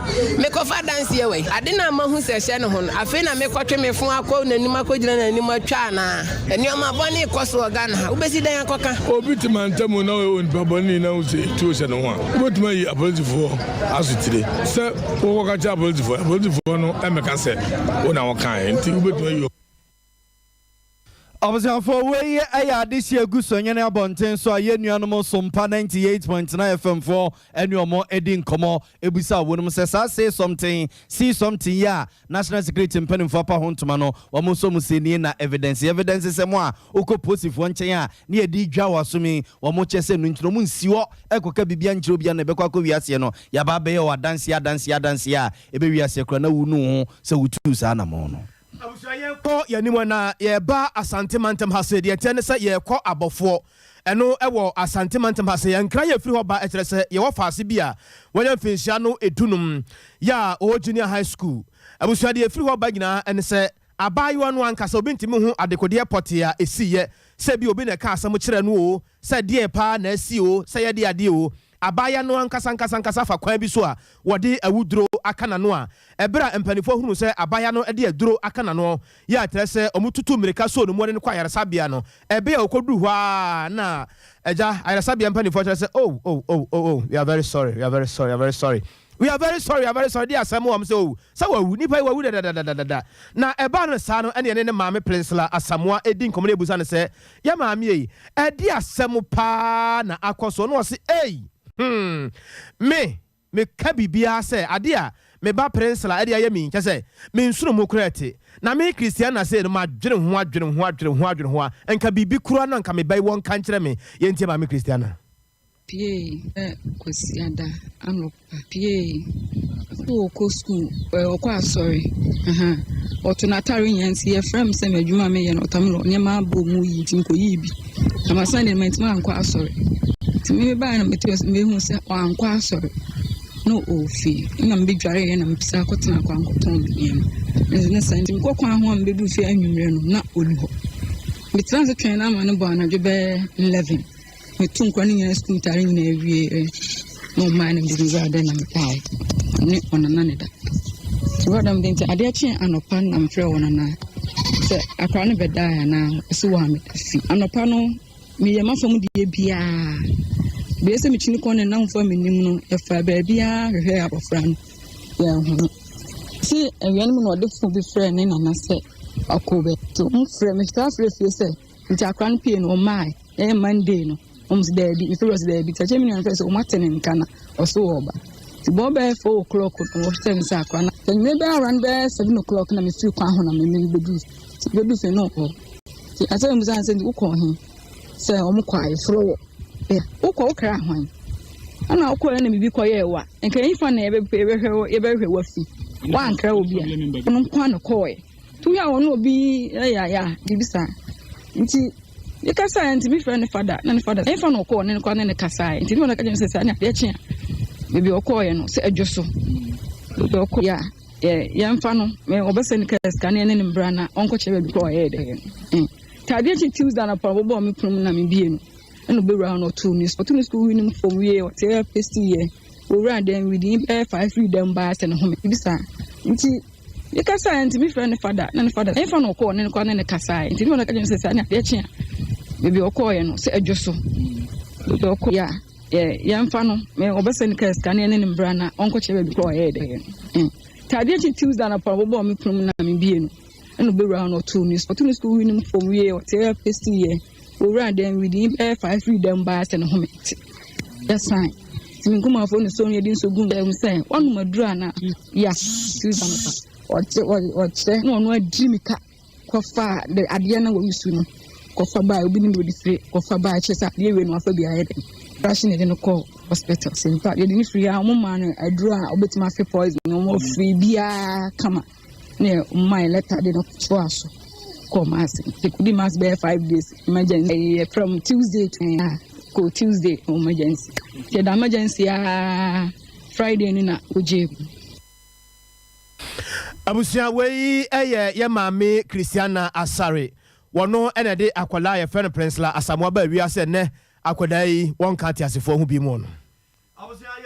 mekɔfa adanseɛ wei ade na mahu sɛ hyɛ ne ho no afei na mekɔtwe me fo akɔ n'anim akɔgyina n'anim atwa anaa nneɛma bɔne kɔ so wɔ Ghana ha wobɛsi dɛn akɔka. Obi te mantam na ɔyɛ onipa bɔne na wo sɛ tuo hyɛ ne ho a, wobɛtumi ayi apolisifoɔ asotire sɛ wokɔka kyerɛ apolisifoɔ, apolisifoɔ no mmɛka sɛ wo na wokaeɛ nti wobɛtumi ayi wɔn. Abusuafoɔ, wei yɛ adehyeɛ gu Sonyani abɔnten so a yɛn nuanom Sompa 98.9 FM foɔ ne wɔn di nkɔmmɔ bisa wɔnom sɛ saa say something, see something yi a National Security mpanimfoɔ apa ho ntoma no wɔn nso wɔn se nie na evidence evidence sɛ mo a wokɔ posifoɔ nkyɛn a ne yɛde dwa wɔ asom yi wɔn kyɛ sɛ no nti no wɔn nsi hɔ ɛkɔka biribi ankyerɛ obiara na ɛbɛkɔ akɔ wiaseɛ no yɛaba abɛyɛ wɔ adanseɛ adanseɛ adanseɛ a ɛbɛ wiaseɛ koraa na wonu wo ho sɛ wotuu saa anamɔn no. Abusua yɛnkɔ yɛn anim na yɛreba Asante mantam ha sei, deɛ ɛteɛ ne sɛ yɛrekɔ Abɔfoɔ, ɛno wɔ Asante mantam ha sei. Nkra yi a ɛfiri hɔ ba kyerɛ sɛ yɛwɔ faase bi a wanya mfinhyia no dunum yɛ a ɔwɔ Junior High School. Abusua deɛ ɛfiri hɔ ba nyinaa ne sɛ abaayewa no ankasa obi ntumi nhu adekodeɛ pɔtee a ɛsiiɛ, sɛ bi obi na ɛkaa asɛm kyerɛɛ no oo, sɛ deɛ paa na asi o, sɛ yɛde adeɛ o, abaayewa no ankasa ankasa ankasa fa kwan bi so a wɔde awuduro aka n'ano a, ɛberɛ a mpanimfoɔ hunu sɛ abaayewa no de aduro aka n'ano yɛ akyerɛ sɛ wɔtutu mmirika soo no mu de no kɔ ayaresabea no, ɛberɛ a wɔkɔduru hɔ ara na agya ayaresabea mpanimfoɔ kyerɛ sɛ oh oh oh oh oh we are very sorry, we are very sorry, we are very sorry. We are very sorry, we are very sorry, de asɛm wɔn sɛ oh, sɛ wawu, nipa yi wawu dadadadadada. Na ɛbaa no saa no, ɛne ɛne ne maame Prinsla Asamoah ɛdi nkɔmmɔ na ɛbusa no sɛ, yɛ maame ei, ɛde asɛm paa na akɔ so? Na ɔse, ei, hmm, me, meka biribiara sɛ adeɛ a me ba Prinsla ɛde ayɛ me yi, kyɛ sɛ, me nsono mu koraa ɛte. Na me Christiana sei no, madwene ho, adwene ho, adwene ho, adwene ho a, nka biribi koraa no anka me ba yi wɔnka nkyerɛ me. Yɛntie maame Christiana. Piee ɛ Kwasiada anɔpa piee sɛ ɔkɔ sukuu ɛ ɔkɔ asɔre ahan ɔto n'atare nyinaa nti yɛfrɛ me sɛ m'adwuma a meyɛ no ɔtam no nneɛma abɔ mu yi nti mekɔyii bi na masan deɛ mantumi ankɔ asɔre nti me baeɛ na mete mehu sɛ wankɔ asɔre na ɔwɔ fie ɛna mebɛdwareeɛ na mepɛ sɛ akɔtena akɔ ankɔtɔn me nneɛma ne saa nti mekɔ kwan ho a mebɛduru fie anwummerɛ no na ɔni hɔ metena ase twɛn no ama no bɔ anadwo bɛyɛ 11 Metu nkwa no nyinaa sukuu ntare nyinaa wie na ɔmaa no mede wura dɛ na mepae ɔne ɔnana ne da wura dɛ mede nti adeɛ kyee anɔpa na mefrɛ ɔnana sɛ akora no bɛdae anaa ɔsi wɔ ameda fi anɔpa no meyɛ m'afam deɛ biara bɛyɛ sɛ mekyini kɔ ne namfo a menim no yɛfa baabiara hwehwɛ abɔfra no yɛnhu no si awia no mu na ɔde fo bi frɛ ne nana sɛ ɔkɔ bɛ to mfrɛ metaa frɛ fie sɛ Nti akora no pie no ɔmaae ɛyɛ Monday no wɔn si daabi mefrɛ wɔ si daabi nti akyɛ mi nua no fɛ sɛ wɔn ate ne nka na ɔso wɔ ɔba nti bɔn bɛyɛ 4 o'clock no wɔhyɛ mi sɛ akora no sɛ nwere bɛyɛ around bɛyɛ 7 o'clock na mefiri kwan ho na me me bɛdu nti bɛdu fie no ɔkɔ nti asɛ mi bisa sɛ wokɔ he sɛ wɔn kɔ ayeforo wɔ ɛ wokɔ wokra hwan ɛna wokɔ yɛ na biribi kɔ yɛ wa nka yi fa na yɛbɛhwɛ yɛbɛhwɛ wafi wankra obi a ɔno nko ara na kɔɔɛ. Tumi a wɔne obi yɛ yɛ a biribi saa nti mekasaeɛ nti mefrɛ ne fada na ne fada ɛmfa na ɔkɔɔ ne no kɔ ne ne kasaeɛ nti ne fada ka kyerɛ me sɛ saa ne adeɛ kye a baabi ɔkɔɔeɛ no sɛ adwo so baabi ɔkɔɔeɛ a yɛmfa no ɔbɛsɛ ne kaa sika ne ɛne ne mbra na ɔnkɔkyerɛ baabi kɔ ɔyɛɛ dɛ nti adeɛ kye Tuesday anɔpa wɔbɔɔ me pono mu na mebie no ɛna ɔbɛwura hɔ na ɔtoo ne ɔtoo ne sukuu wi no fam wie ɔte pesti yɛ owura dɛm within bɛyɛ five firi dɛm baa sɛ ne home bi saa nti Mekasaeɛ nti mefrɛ ne fada na ne fada ɛmfa na ɔkɔɔ ne no kɔ ne ne kasaeɛ nti ne fada ka kyerɛ me sɛ saa ne adeɛ kye a baabi ɔkɔɔeɛ no sɛ adwo so baabi ɔkɔɔeɛ a yɛmfa no ɔbɛsɛ ne kaa sika ne ɛne ne mbra na ɔnkɔkyerɛ baabi kɔ ɔyɛɛ dɛ nti adeɛ kye Tuesday anɔpa wɔbɔɔ me pono mu na mebie no ɛna ɔbɛwura hɔ na ɔtoo ne ɔtoo ne sukuu wi no mu fam wie ɔte pesti yɛ Owura dɛm within bɛyɛ five firi dɛm baa sɛ ne home te yɛsan nti me nkumafoɔ ne so no yɛde nso gu dɛm sɛ wɔnom aduru ana ya tuesday anɔpa ɔkyɛ ɔkyerɛ na ɔno adiri mi ka kɔfa de adeɛ na wɔyi su no kɔfa baa obi ne mi ɔde firi kɔfa baa kyerɛ sɛ adeɛ wei no wafa bi ayɛ dɛm rush na yɛde no kɔ hospital sɛ mpa yɛde ne firi a wɔn maa no aduru a wɔbɛtumi afe poison wɔn afiri biara kama. Ne ɔmaa yɛ lɛta de no toa so kɔɔ maase nti kɔdi maase bɛyɛ 5 days emergency. Yɛfrɛ m Tuesday to kɔ Tuesday emergency, yɛda emergency aa Friday no na wogyee mu. Abusua, wei yɛ yɛ maame Christiana Asare. Wɔno ɛna de akwadaa a yɛfrɛ no Prinsla Asamoah ba wiase. Nnɛ akwadaa yi wɔnka ateasefoɔ ho bi mu no.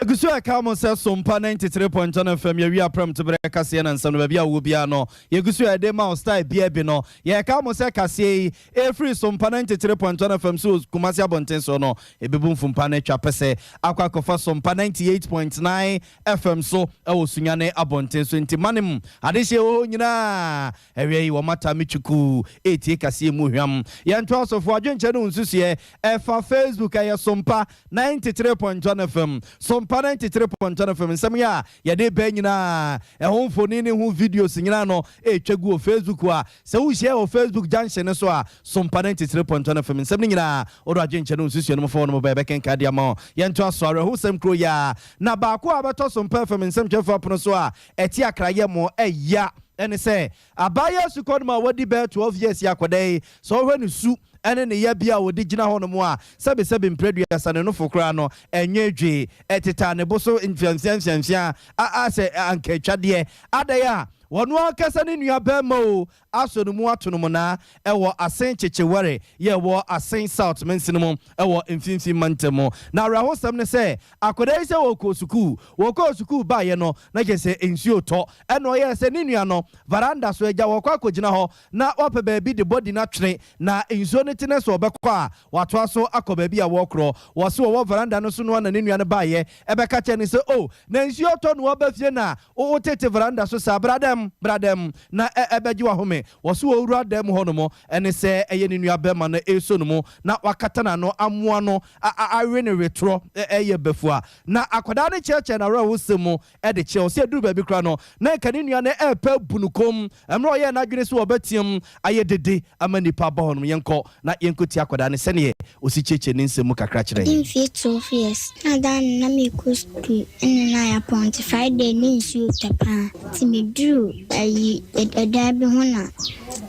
Yɛgu so ɛka mo sɛ Sompa 93.1 FM yɛwi aprɛm to berɛ kaseɛ na nsɛm no baabi a wowɔ biara no yɛgu so ɛde ma wo style bia bi no. Yɛka mo sɛ kaseɛ yi ɛfiri Sompa 93.1 FM so Kumase abɔnten so no ɛbɛbu mfumpa no atwa pɛ sɛ akɔ akɔfa Sompa 98.9 FM so ɛwɔ Sunyane abɔnten so. Nti manem adehyeɛ wɔ hɔ nyinaa ɛwia yi wɔmata me twukuu ɛtie kaseɛ mu hwam. Yɛnto asɔfo adwenkyɛ no nsusuɛ ɛfa Facebook, ɛyɛ Sompa 93.1 FM, Sompa 93.1 FM. Nsɛm yi a yɛde bɛn nyinaa ɛho mfoni ne ho videos nyinaa no ɛtwa gu wɔ Facebook a sɛ wohyia wɔ Facebook junction no so a, Sompa 93.1 FM nsɛm no nyinaa wode adwenkyɛ no nsusuɛ no mfa wɔ no mobɛ yɛbɛkenka de ama wo. Yɛnto aso awerɛhosɛm kuro yi a na baako a bɛtɔ Sompa FM nsɛmtwerɛfoɔ apono so a ɛte akrayɛ mo ɛya ɛne sɛ abaayewa sukɔ no ma wadi bɛyɛ 12 years yi akɔda yi sɛ ɔhwɛ ne su. ne ne yabea a ɔde gyina hɔnom a sɛbesɛbe mprɛduasa ne nofo koraa no ɛnyɛ dwee, ɛtetaa ne bo so mfeamfeamfeamfea a a sɛ anka atwadeɛ. Adɛn a ɔno ankasa ne nua barima o asɔ ne mu ato no monaa wɔ Asen Kyekyewere yɛ ɛwɔ Asen South mansini mu wɔ Mfimfini mantam mu. Na awerɛhosɛm ne sɛ akwadaa yi sɛ ɔkɔɔ sukuu, wɔkɔɔ sukuu baeɛ no na kyerɛ sɛ nsuo retɔ ɛna ɔyɛɛ sɛ ne nua no varanda so agya wɔkɔ akɔgyina hɔ na wapɛ baabi de body no atwene na nsuo no te na sɛ ɔbɛkɔ a watoa so akɔ baabi a wɔrekorɔ. Wɔse wɔwɔ varanda no so no ara na ne nua no baeɛ bɛka kyerɛɛ no sɛ oh na nsuo retɔ na waba fie na wo tete varanda so saa, bra dɛm, bra dɛm na ɛbɛgye w'ahome. Wɔse wɔwura dan mu hɔ nom ne sɛ ɛyɛ ne nua bɛrima no resɔ ne mu na wakata n'ano amoa no awe no wetorɔ ɛyɛ bafua. Na akwadaa no kyerɛkyerɛ n'awerɛhosɛm mu de kyerɛ. Ɔse ɛduru baabi koraa no, na anka ne nua no repɛ abu no komm. Mmerɛ a ɔyɛɛ n'adwene sɛ ɔbɛteam ayɛ dede ama nnipa aba hɔ no, yɛnkɔ na yɛnkɔtie akwadaa no sɛdeɛ ɔsi kyerɛkyerɛ ne nsɛm mu kakra kyerɛ Madi yɛn. mfeɛ 12 years na da no na mekɔ sukuu ɛna na yɛapɔn nti Friday ne nsuo tɔ paa nti meduru ayi ɛdan bi ho na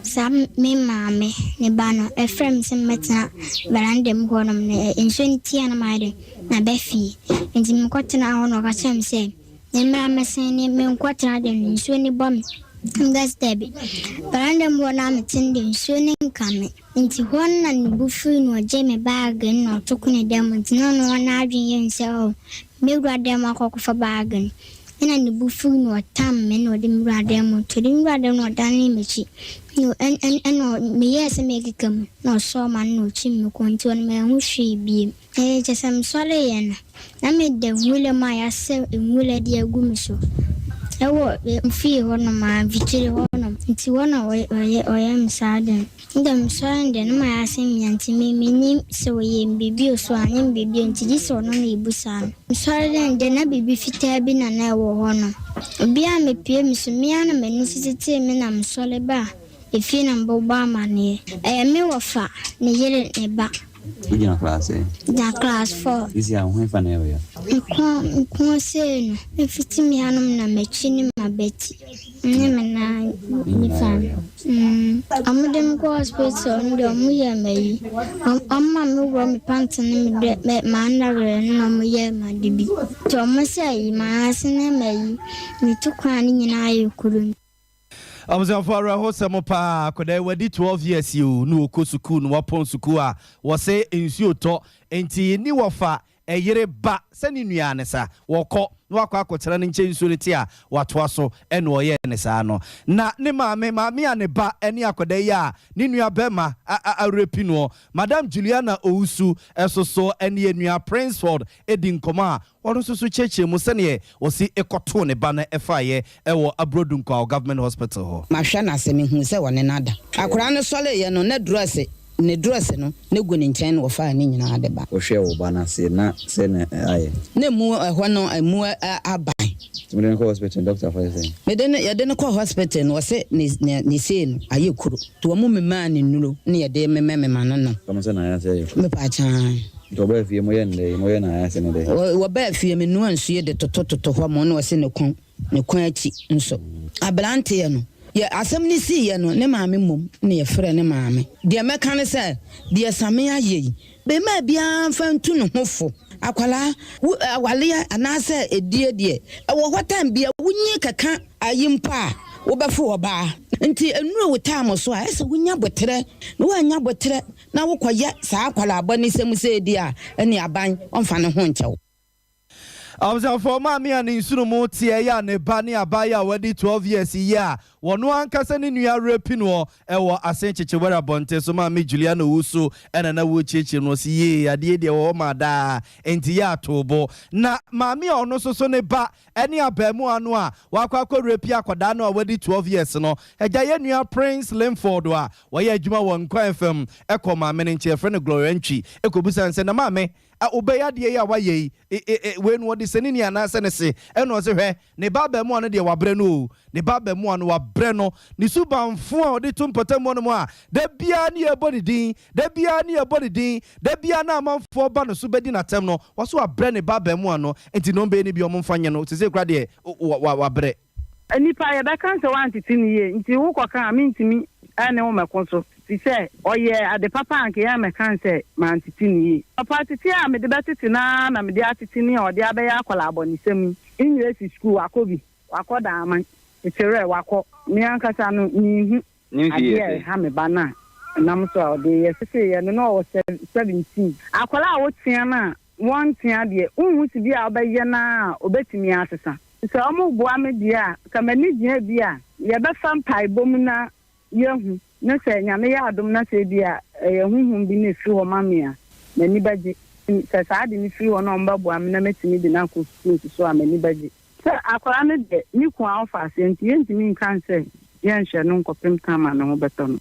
saa me maame ne ba no ɛfrɛ me sɛ mɛtena veranda mu hɔ nom na nsuo no tia na mayɛ dɛn na ba fie. Enti mekɔtenaa hɔ na ɔka kyerɛɛ me sɛ memmra mmɛsen ne menkɔtena de no nsuo no bɔ me. Meka sɛ dabi. Veranda mu hɔ no a mete no deɛ nsuo no nka me. Enti hɔ no na ne bo fui na ɔgyee me baage no na ɔto kwenee dan mu. Nti na ɔno n'adwene yɛ no sɛ oh mɛwura dan mu akɔ akɔfa baage no. Ɛna ne bo fui na ɔtam me na ɔde me wuraa dan mu. Nti ɔde me wuraa dan mu na ɔdanee m'akyi. Ɛna meyɛɛ sɛ merekeka mu na ɔsɔɔ m'ano na ɔkyim me kɔn nti ɔno manhu hwee bio. Ɛyɛ kyɛ sɛ mesɔreeɛ no, na meda nwura mu a yɛasɛ nwura de agu me so wɔ fie hɔnom ara, mfikyire hɔnom. Nti hɔ na wɔyɛ me saa ade no. Nna mesɔre no deɛ, na mayɛ asɛm mia nti me mennim sɛ ɔyɛɛ me biribi o, sɛ wanyɛ me biribi o, nti gye sɛ ɔno na yɛbusaa no. Mesɔre no deɛ, na biribi fitaa bi na na ɛwɔ hɔnom. Obiara ammɛpue me so, me ara na m'ani so tetee me na mesɔre baa efie na mebɔbɔɔ amaneɛ. Ɛyɛ me wɔfa, ne yere, ne ba. Wogyina class sɛn? Gyina class four. Sisi a, wo hefa na ɛyɛ wo ya? Nko nko sei no, mefiti me hanom na m'akyi ne m'abati ne me nan nifa no. Mm, ɔmo de me kɔ hospital no deɛ ɔmo yɛɛ me ayi. Ɔmo ma me worɔ me pant ne me dɛ me m'underwear no na ɔmo yɛɛ me ade bi. Nti ɔmo sɛ ayi, m'ase ne m'ayi, me to kwan no nyinaa ayɛ kuro. Abusuafo awerɛhosɛm paa akwadaa yi wadi 12 years yi o na ɔkɔ sukuu na wapɔn sukuu a wɔse nsuo tɔ nti ne wɔfa ɛyere ba sɛ ne nua ne sa wɔkɔ na wakɔ akɔtena ne nkyɛn nsuo no te a watoa so ɛna ɔyɛɛ ne saa no na ne maame maame a ne ba ɛne akwadaa yi a ne nua bɛma awerɛpi noɔ Madam Juliana Owusu ɛso so ɛne nua Princeford ɛdi nkɔmɔ a Ɔno nso so kyerɛkyerɛɛ mu sɛdeɛ ɔsi kɔtoo ne ba no faeɛ wɔ Abrodu Nkwao Government Hospital hɔ. Mahwɛ no ase, mehuu sɛ ɔne no ada. Akwadaa no sɔreeɛ no, na drɔs, ne drɔs no, na gu ne nkyɛn na wɔfaa ne nyinaa de ba. Wohwɛɛ wo ba no ase na sɛ na ayɛ? Na emu ɛhɔ no, emu aban. Nti mode no kɔɔ hospital no, doctor foɔ se sɛn? Mede no, yɛde no kɔɔ hospital no, wɔse ne, ne, ne sei no, ayɛ kuro. Nti wɔn memaa no nnuro na yɛde memɛmema no nom. Wɔn sɛ na ayɛ ase ayɛ kuro? Mepaakyɛw. Nti wɔbaa fie moyɛ no dɛn? Moyɛ no ayase no dɛn? Wɔbaa fie menoa nsuo de totototo hɔ ma ɔna ɔse ne kɔn ne kɔn akyi nso. Abranteɛ no yɛ asɛm no siiɛ no ne maame mmom na yɛfrɛ ne maame. Deɛ mɛka ne sɛ deɛ Same ayɛ yi bemaa biara mfa ntu ne ho fo. Akwadaa wo awaleɛ anaasɛ ɛdie deɛ ɛwɔ hɔ time biara wonyi kɛka ayi mpo a wobɛfo ɔbaa nti ɛnuru wo time so a ɛsɛ wonya boterɛ na woannya boterɛ na wokɔyɛ saa akwadaa abɔnesɛm sei deɛ a, ɛnneɛ aban ɔmfa ne ho nkyɛ wo. Abusuafoɔ, maame a ne nsono mu teɛ yi a ne ba ne abaayewa a wadi 12 years yi a wɔno ankasa ne nua repi noɔ wɔ Asen Kyekyewere abɔnten so, Maame Juliana Owusu na na wɔrekyiakyia no, ɔse yee adeɛ yi deɛ ɛwɔ hɔ maa daa, enti yɛ atoo bo. Na maame a ɔno nso so ne ba ne abaamuwa no a wakɔ akɔ rape akwadaa no a wadi 12 years no agya yɛn nua Prince Linford a ɔyɛ adwuma wɔ Nkwa FM kɔ maame no nkyɛn yɛfrɛ no Gloria Ntwi kɔbisa no sɛ na maame wobɛyɛ adeɛ yi a wayɛ yi wei no ɔde sɛnini anaasɛ ne se ɛna ɔse hwɛ ne ba abaamuwa no deɛ wabrɛ no o ne ba abaamuwa no wabrɛ no ne subanfo a ɔde to mpɔtam hɔ nom a da biara ne yɛbɔ ne din Da biara ne yɛbɔ ne din, da biara na amanfoɔ ba no so bɛdi no atɛm no, waso abrɛ ne ba abarimaa no, nti na ɔmbɛyɛ no bi a ɔmfa nyɛ no, sesei koraa deɛ wabrɛ. Nipa yɛbɛka sɛ woantete no yie nti wokɔka a mentumi ne wo mmɛko so. Firi sɛ ɔyɛɛ ade papa a anka yɛammɛka no sɛ mantete no yie. Papa, tete a mede bɛtete no ara na mede atete no a ɔde abɛyɛ akwadaa abɔnesɛm yi. Nnyerɛ si sukuu, wakɔ bi. Wakɔ Daaman. Tete werɛ, wakɔ. Me ankasa no, menhu Ne mfe yɛ adeɛ a sɛn? ɛha me ba no a ɛnam so a ɔde reyɛ. Seesei no, na ɔwɔ 17. Akwadaa a wotea no a wɔntea deɛ, wonhu sibea a wobɛyɛ no ara a ɔbɛtumi asesa. Sɛ wɔboa me deɛ a, nka m'ani gyina bi a yɛbɛfa mpaebɔ mu na yɛahu, na sɛ Nyame yɛ adom na sɛ ebia ɛyɛ honhom bi na ɛfiri hɔ ma me a, m'ani bɛgye. Sɛ saa ade no firi hɔ na wɔbɛboa me na mɛtumi de no akɔ sukuu nso so a, m'ani bɛgye. Sɛ akwadaa no deɛ, ne kun a ɔfa aseɛ nti, yɛntumi nka sɛ yɛnhwɛ no nkɔpem time a ne ho bɛtɔ no.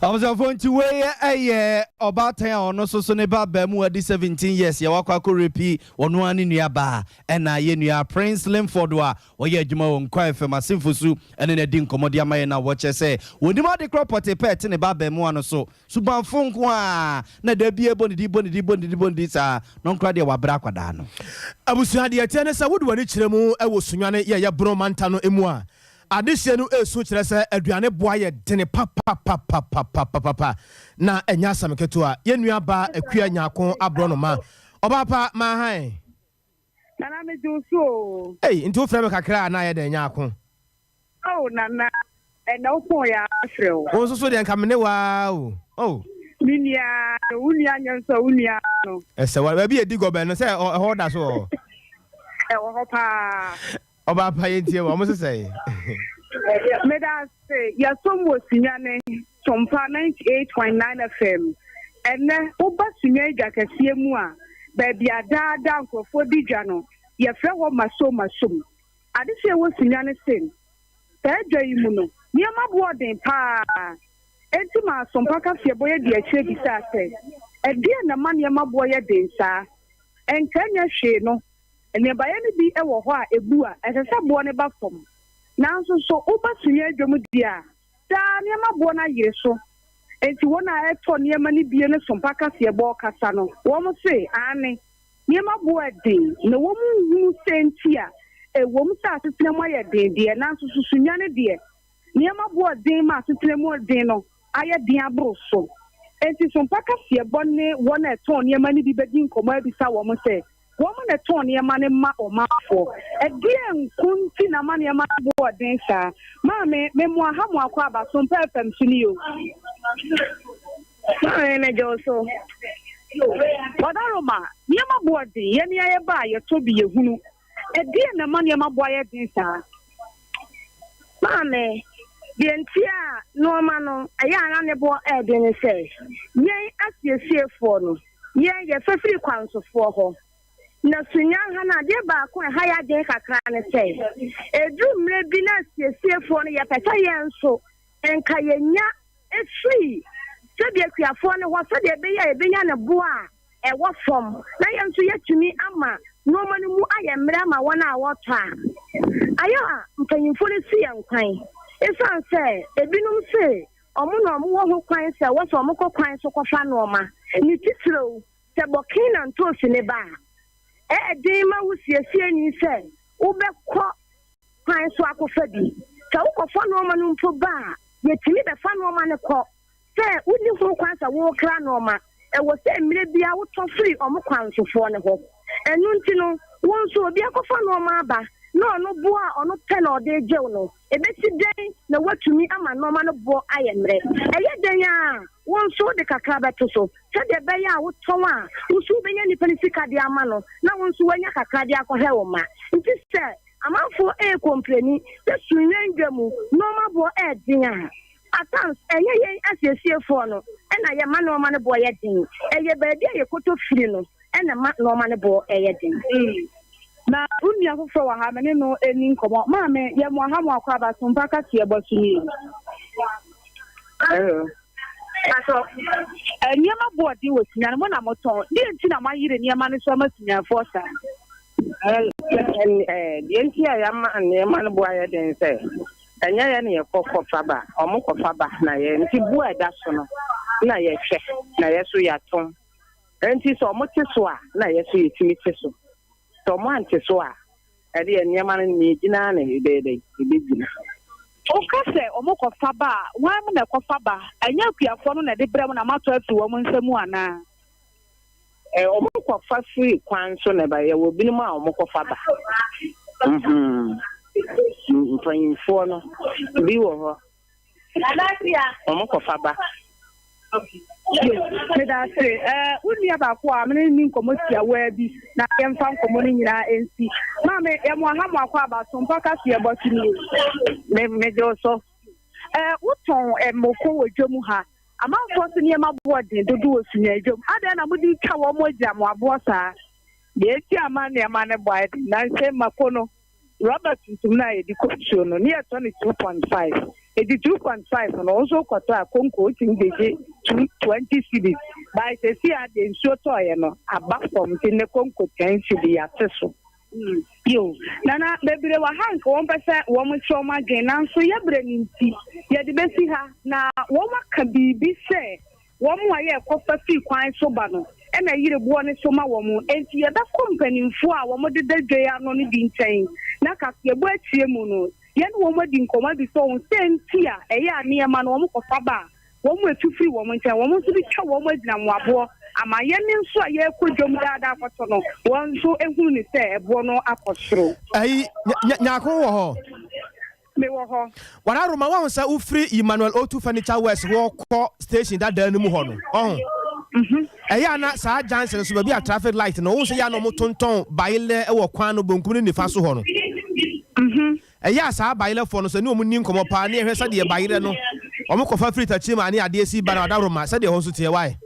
Abusuafoɔ nti wei yɛ ɔbaatan a ɔno nso so ne ba abaamuwa di 17 years yɛ wakɔ akɔ rape ɔno ara ne nua baa ɛna yɛ nua Prince Linford a ɔyɛ adwuma wɔ Nkwa FM Asemfosu ɛne no adi nkɔmmɔ de ama yɛn na wɔkyerɛ sɛ wɔnim ade korɔ pɔtee pɛ ɛte ne ba abaamuwa no so subanfo nko ara na da biara bɔ ne din bɔ ne din bɔ ne din bɔ ne din saa na ɔnkora deɛ wabrɛ akwadaa no. Abusua, deɛ ɛteɛ ne sɛ wode w'ani kyerɛ mu wɔ Sunyani yɛ ɛyɛ Bono mantam no mu a, Adehyeɛ no resu kyerɛ sɛ aduane boa yɛ dene papapapapapapa na ɛnyɛ asɛm ketewa. Yɛn nua baa Akua Nyarko aborɔnoma. Ɔbaa pa, maa hann. Nana me gye wo so oo. Ei, nti wo frɛ me kakra a na ayɛ dɛn Nyarko? Oh Nana, ɛnɛ wo pɔn yɛ a mɛfrɛ wo. Wo nso so deɛ nka me ne wo ara o, oh. Me nua no, wo nua nyɛ nso a wo nua no. Ɛsɛ wa, baabi a yɛdi gɔbɛn no sɛ ɛhɔ da so wɔ hɔ? Ɛwɔ hɔ paa. Ɔbaa pa yɛntie wo, ɔmo se sɛn? Meda ase, yɛsom wɔ Sunyani, Sompa 98.9 FM. Ɛnnɛ, woba Sunyani dwa kɛseɛ mu a, baabi a daa daa nkurɔfoɔ di dwa no, yɛfrɛ hɔ Masom Masom. Adehyeɛ wɔ Sunyani se, saa dwa yi mu no, nneɛma boɔ den pa ara. Enti maa Sompa kaseɛbɔ yɛ di akyire bisaa sɛ, Ɛdeɛn na ɛma nneɛma boɔ yɛ den saa? Ɛnka ɛnyɛ hwee no, Nnɛbaeɛ no bi wɔ hɔ a ɛbu a, ɛsɛ sɛ boɔ no ba fam. Nanso so woba sunyɛ dwam deɛ a, daa nneɛma boɔ no ayere so. Enti wɔn a ɛtɔ nneɛma no bie no so mpa kaseɛbɔ rekasa no, wɔn se, Aane, nneɛma boɔ ɛden, na wɔn nhunu sɛ nti a ɛwom sɛ asetena mu ayɛ den deɛ, nanso so sunyane deɛ, nneɛma boɔ den ma asetena mu den no ayɛ den aboro so. Enti so mpa kaseɛbɔ ne wɔn a ɛtɔn nneɛma no bi bɛdi nkɔmmɔ abisa wɔn sɛ, Wɔn na ɛtɔn nneɛma no ma ɔmanfoɔ. Ɛdeɛn nko nti na ama nneɛma no bo wɔ den saa? Maame, me mo aha mo akɔ aba so mpa FM so ni o. Maame, megye wo so. Ɔdaroma, nneɛma bo wɔ den. Yɛn nea yɛba a yɛtɔ bi yɛhunu. Ɛdeɛn na ɛma nneɛma bo ayɛ den saa? Maame, deɛ nti a nnoɔma no ɛyɛ a na ne boɔ yɛ den ne sɛ, yɛn asiesiefoɔ no, Yɛn, yɛfa firi kwansofoɔ hɔ. Na Sunyani ha no, adeɛ baako a ɛha yɛn adwene kakra ne sɛ, ɛduru mmerɛ bi na asiesiefoɔ no yɛpɛ sɛ yɛn nso nka yɛnya firi sɛdeɛ akuafoɔ no hɔ sɛdeɛ ɛbɛyɛ a yɛbɛnya ne boɔ a ɛwɔ fam na yɛn nso yɛatumi ama nnoɔma no mu ayɛ mmerɛ ama wɔn a wɔtɔ a. Ayɛ a mpanyimfoɔ no si yɛn kwan ɛsiane sɛ ebinom se Wɔn na wɔwɔ ho kwan sɛ wɔsɛ wɔkɔ kwan so kɔfa nnoɔma, ne titiriw sɛ bɔken na ntoosi ne ba a. Ɛyɛ den ma wo siesieni sɛ wobɛkɔ kwan so akɔfa bi. Sɛ wokɔfa nnoɔma no mpo ba a, yɛtumi bɛfa nnoɔma no kɔ. Sɛ wonni ho kwan sɛ wokra nnoɔma, ɛwɔ sɛ mmerɛ biara wotɔ firi wɔn kwansofoɔ no hɔ. Ɛno nti no, wo nso obi akɔfa nnoɔma aba na ɔno boɔ a ɔno pɛ na ɔde regye wo no, Ebesi dɛn na woatumi ama nneɛma no bo ayɛ mmerɛ? Ɛyɛ dɛn ara a, wo nso wode kakra bɛto so sɛdeɛ ɛbɛyɛ a wotɔn a, wo nso wobɛnya nnipa no sika de ama no na wo nso woanya kakra de akɔhwɛ wo mma. Nti sɛ amanfoɔ rekompleni sɛ Sunyani dwa mu nneɛma boɔ yɛ den a, at times ɛnyɛ yɛn asiesiefoɔ no na yɛma nneɛma no boɔ yɛ den, ɛyɛ baabi a yɛkɔtɔ firi no na ɛma nneɛma no boɔ yɛ den. Na wo nua foforɔ wɔ ha, me ne no nni nkɔmmɔ. Maame, yɛ mo aha mo akwaaba so mpa kaseɛbɔ so nie. Hello. Pastor, eh, nneɛma boɔ den wɔ Sunyani, mo na motɔn. Deɛ nti na moayere nneɛma no so ama Sunyanfoɔ saa? Deɛ nti a yɛama nneɛma no bo ayɛ den sɛ, ɛnyɛ yɛn na yɛkɔ kɔfa ba, wɔn kɔfa ba na yɛ nti bo a ɛda so no na yɛhwɛ na yɛ so yɛatɔn. Nti sɛ wɔte so a na yɛ so yɛtumi te so. Sɛ wɔante so a, ɛdeɛ nneɛma no nea ɛgyina ara na ɛbɛyɛ dɛn? Ɛbɛgyina. Woka sɛ wɔkɔfa ba a, hwan na ɛkɔfa ba? Ɛnyɛ akuafoɔ no na ɛde brɛ mo na moatɔ afiri wɔn nsa mu anaa? Ɛ, wɔkɔfa firi kwan so na ɛba. Yɛwɔ binom a wɔkɔfa ba. Mm-hmm. Mpanyinfoɔ no bi wɔ hɔ. Wɔkɔfa ba. Meda ase. Ɛɛ, wo nua baako a mene ne nkɔmmɔ tiawaa bi na yɛmfa nkɔmmɔ no nyinaa nsi. Maame, yɛmo aha mo akɔ aba so mpa ka so yɛbɔ so nie. Me, megye wo so. Ɛɛ, wotɔn mmoko wɔ dwam ha. Amanfoɔ se nneɛma boɔ den dodo wɔ Sunyani dwam. Adɛn na mode retwa wɔn agyiramoaboɔ saa? Deɛ enti a ama nneɛma no bɔ ayɛ den, nansa yi mako no, rɔba tuntum no a yɛde kɔ nsuo no, ne yɛtɔ no 2.5. Enti 2.5 no, wo nso wokɔtɔ a, konko wotumi gyegye two, 20 cedis. By seesei ara deɛ nsuo tɔeɛ no, aba fam nti nnɛ konko 10 cedi, yɛate so. Yiw, Nana, bebree wɔ ha a anka wɔpɛ sɛ wɔkyerɛ wɔn adwene, nanso yɛn bere no nti, yɛde besi ha. Na wɔaka biribi sɛ wɔn a yɛrekɔfa fi kwan so ba no na ɛyere boɔ no so ma wɔn. Enti yɛbɛkɔ mpanimfoɔ a wɔdeda dwa yi ano no bi nkyɛn, na kaseɛbɔ akyire mu no, yɛne wɔn adi nkɔmmɔ abisa wɔn sɛ nti a ɛyɛ a nneɛma no wɔkɔfa ba a Wɔatu firi wɔn nkyɛn, wɔn nso de twa wɔn agyinamoaboɔ ama yɛn nso a yɛrekɔ dwam daa daa akɔtɔ no, wɔn nso hunu no sɛ ɛboɔ no akɔ soro. Ayi, nya, Nyarko wɔ hɔ? Mewɔ hɔ. Wara Roma, woahu sɛ wofiri Emmanuel Otu Furniture Works hɔ kɔ station dadaa no mu hɔ no, ɔho? Ɛyɛ a na saa junction no so, baabi a traffic light no, wohu sɛ ɛyɛ a na wɔtontɔn bayerɛ wɔ kwan no bonkum ne nifa so hɔ no. Ɛyɛ a saa bayerɛfoɔ no so ɛne wɔn nni nkɔmmɔ paa ne yɛhwɛ sɛdeɛ bayerɛ no wɔn kɔfa firi Takyima ne adeɛ si ba no adaworoma sɛdeɛ ɛhɔ nso teɛ why?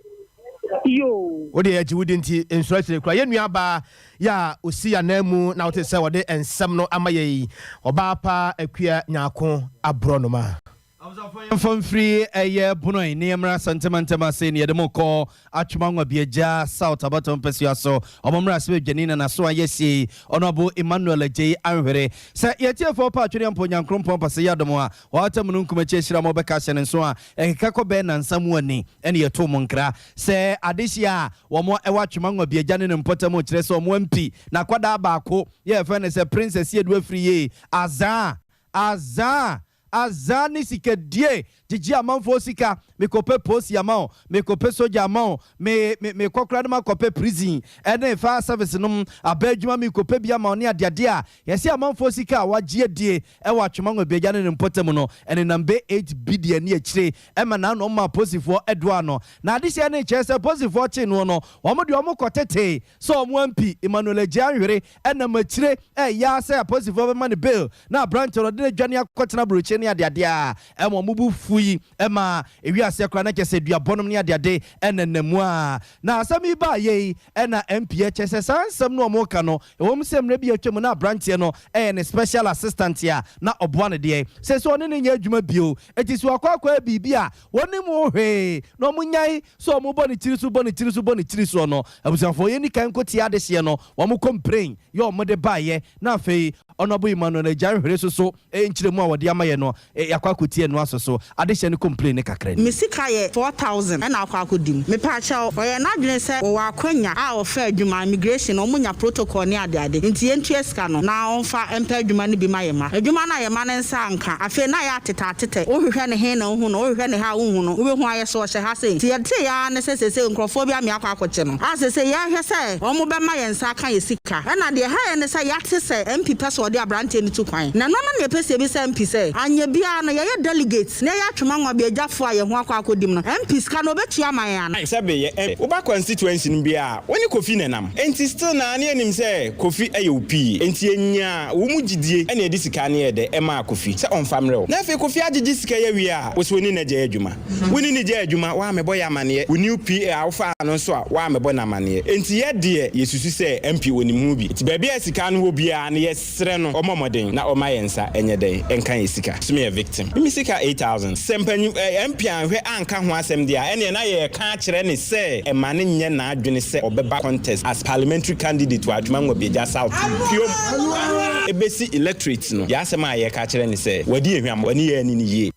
Yoo. Wo deɛ yɛgye wo di nti nsuro akyire koraa. Yɛn nua baa yɛ a ɔsi yɛn ananmu na wote sɛ ɔde nsɛm no ama yɛn yi, ɔbaa paa Akua Nyarko Aborɔnoma. Abusuafoɔ yɛmfa mfiri ɛyɛ Bonoe ne yɛmmra Asante mantam ase ne yɛde mo kɔ Atwoma Nwabiagya South abatoɔ mpasua so. Ɔmo mmra sɛ badwani na n'aso ayɛ sie Honourable Emmanuel Agyei Anhwere. Sɛ yɛtiefoɔ pɛ atwene ampa Onyankrompɔn pɛ sɛ yɛ adom a w'ata mununkum akyi ahyira mo bɛka ahyɛ ne nso a ɛkeka kɔ bɛɛ nansa mu ani ɛne yɛtoo mo nkra sɛ adehyeɛ a wɔn ɛwɔ Atwoma Nwabiagya ne ne mpɔtam kyerɛ sɛ ɔmo MP n'akwadaa baako yɛ yɛfrɛ no sɛ Prince Asiedu Afriyie Azaa Azaa Azaa ne sika die gyegye amanfoɔ sika mekɔpɛ posi ama wo mekɔpɛ sogya ama wo me me mekɔ koraa na makɔpɛ prison ɛne fire service nom aba adwuma mekɔpɛ bi ama wo ne adeade a yɛse amanfoɔ sika a wagye adie ɛwɔ Atwema Nwabiagya ne ne mpɔtam no ɛnenam bɛ 8 billion ne akyire ɛma naano ɔmo maa posifoɔ ɛdoa no na adehyeɛ no kyerɛ sɛ posifoɔ kyee noɔ no wɔn deɛ ɔmo kɔtetee sɛ ɔmo ampi Emmanuel Agyei Anhwere ɛnam akyire ɛyɛ ara sɛ apolisifoɔ bɛma no bail na aberanteɛ no ɔde no adwane akɔtena aburokyire ne adeade a ɛma wɔn bo fui ɛma ɛwi aseɛ koraa na kyerɛ sɛ duabɔnom ne adeade ɛnenam mu a na asɛm yi baeɛ yi ɛna MP ɛkyerɛ sɛ saa nsɛm no a wɔreka no ɛwɔ mu sɛ mmerɛ bi a atwa mu na aberanteɛ no ɛyɛ ne special assistant a na ɔboa no deɛ seesei ɔne no nyɛ adwuma bio enti sɛ wakɔ akɔyɛ biribi a wɔnnim ho hwee na wɔnyae sɛ wɔbɔ ne tiri so bɔ ne tiri so bɔ ne tiri soɔ no, abusuafoɔ yɛnni kan nkɔ tie adehyeɛ no, wɔn complain yɛ wɔn de baeɛ, na afei Honourable Emmanuel Agya Nhwere so so nkyerɛmu a wɔde ama yɛ no, yɛakɔ akɔtie ɛno aso so, adehyeɛ no complain no kakra ni. Me sika yɛ 4000 ɛna akɔ akɔdi mu. Mepaakyɛw, ɔyɛ n'adwene sɛ wɔwɔ akwanya a ɔfa adwuma, immigration, wɔn nya protocol ne adeade, nti yɛntua sika no na ɔmfa mpɛ adwuma no bi ma yɛn mma. Adwuma no a yɛn mma no nsa anka, afei na ayɛ atetɛatetɛ, wohwehwɛ no he na wohu no, wohwehwɛ no ha a wonhu no, wobɛhu ayɛ sɛ ɔhyɛ ha sei. Nti yɛteeɛ ara ne sɛ seesei nkorɔfoɔ bi ame akɔ akɔkye no, a seesei yɛrehwɛ sɛ wɔbɛma yɛn nsa aka yɛn sika. Ɛna deɛ ɛha yɛn ne sɛ yɛate sɛ MP pɛ sɛ ɔde aberanteɛ no tu kwan. Na ɛno no na yɛpɛ sɛ yɛbisa MP sɛ, anyɛ biara no yɛyɛ delegates na yɛyɛ Atwema-Nwabiagyafoɔ a yɛn ho akɔ akɔdim no, MP sika no ɔbɛtua ama yɛn anaa? Sɛ beyɛ ɛ woba constituency no bia a wo ne Kofi na ɛnam enti still naa ne yɛnim sɛ Kofi yɛ wo pii enti yɛnyaa wo mu gyidie ɛna yɛde sika no yɛɛ dɛ ɛmaa Kofi sɛ ɔmfa mmerɛ wo na afei Kofi agyegye sika yi awie a wo se wo ne no agyae adwuma wo ne no gyae adwuma woammɛbɔ yɛ amaneɛ wo new PA a wofaa no nso a woammɛbɔ no amaneɛ enti yɛ deɛ yɛsusu sɛ MP ɔnim ho bi enti baabi a sika no wɔ biara no yɛ Srɛ no ɔmmɔ mmɔden na ɔmma yɛn nsa nyɛ dɛn nka yɛn sika. So meyɛ victim? Me sika 8000. Sɛ mpanyin eh, MP anhwɛ anka ho asɛm deɛ a, ɛneɛ na yɛreka akyerɛ no sɛ ɛma no nyɛ n'adwene sɛ ɔbɛba contest as parliamentary candidate wɔ Atwima Nwabiagya South biom. Ɛbɛsi electorate no, yɛn asɛm a yɛreka akyerɛ no sɛ wadi yɛn hwammɔ, ɔne yɛn anni no yie.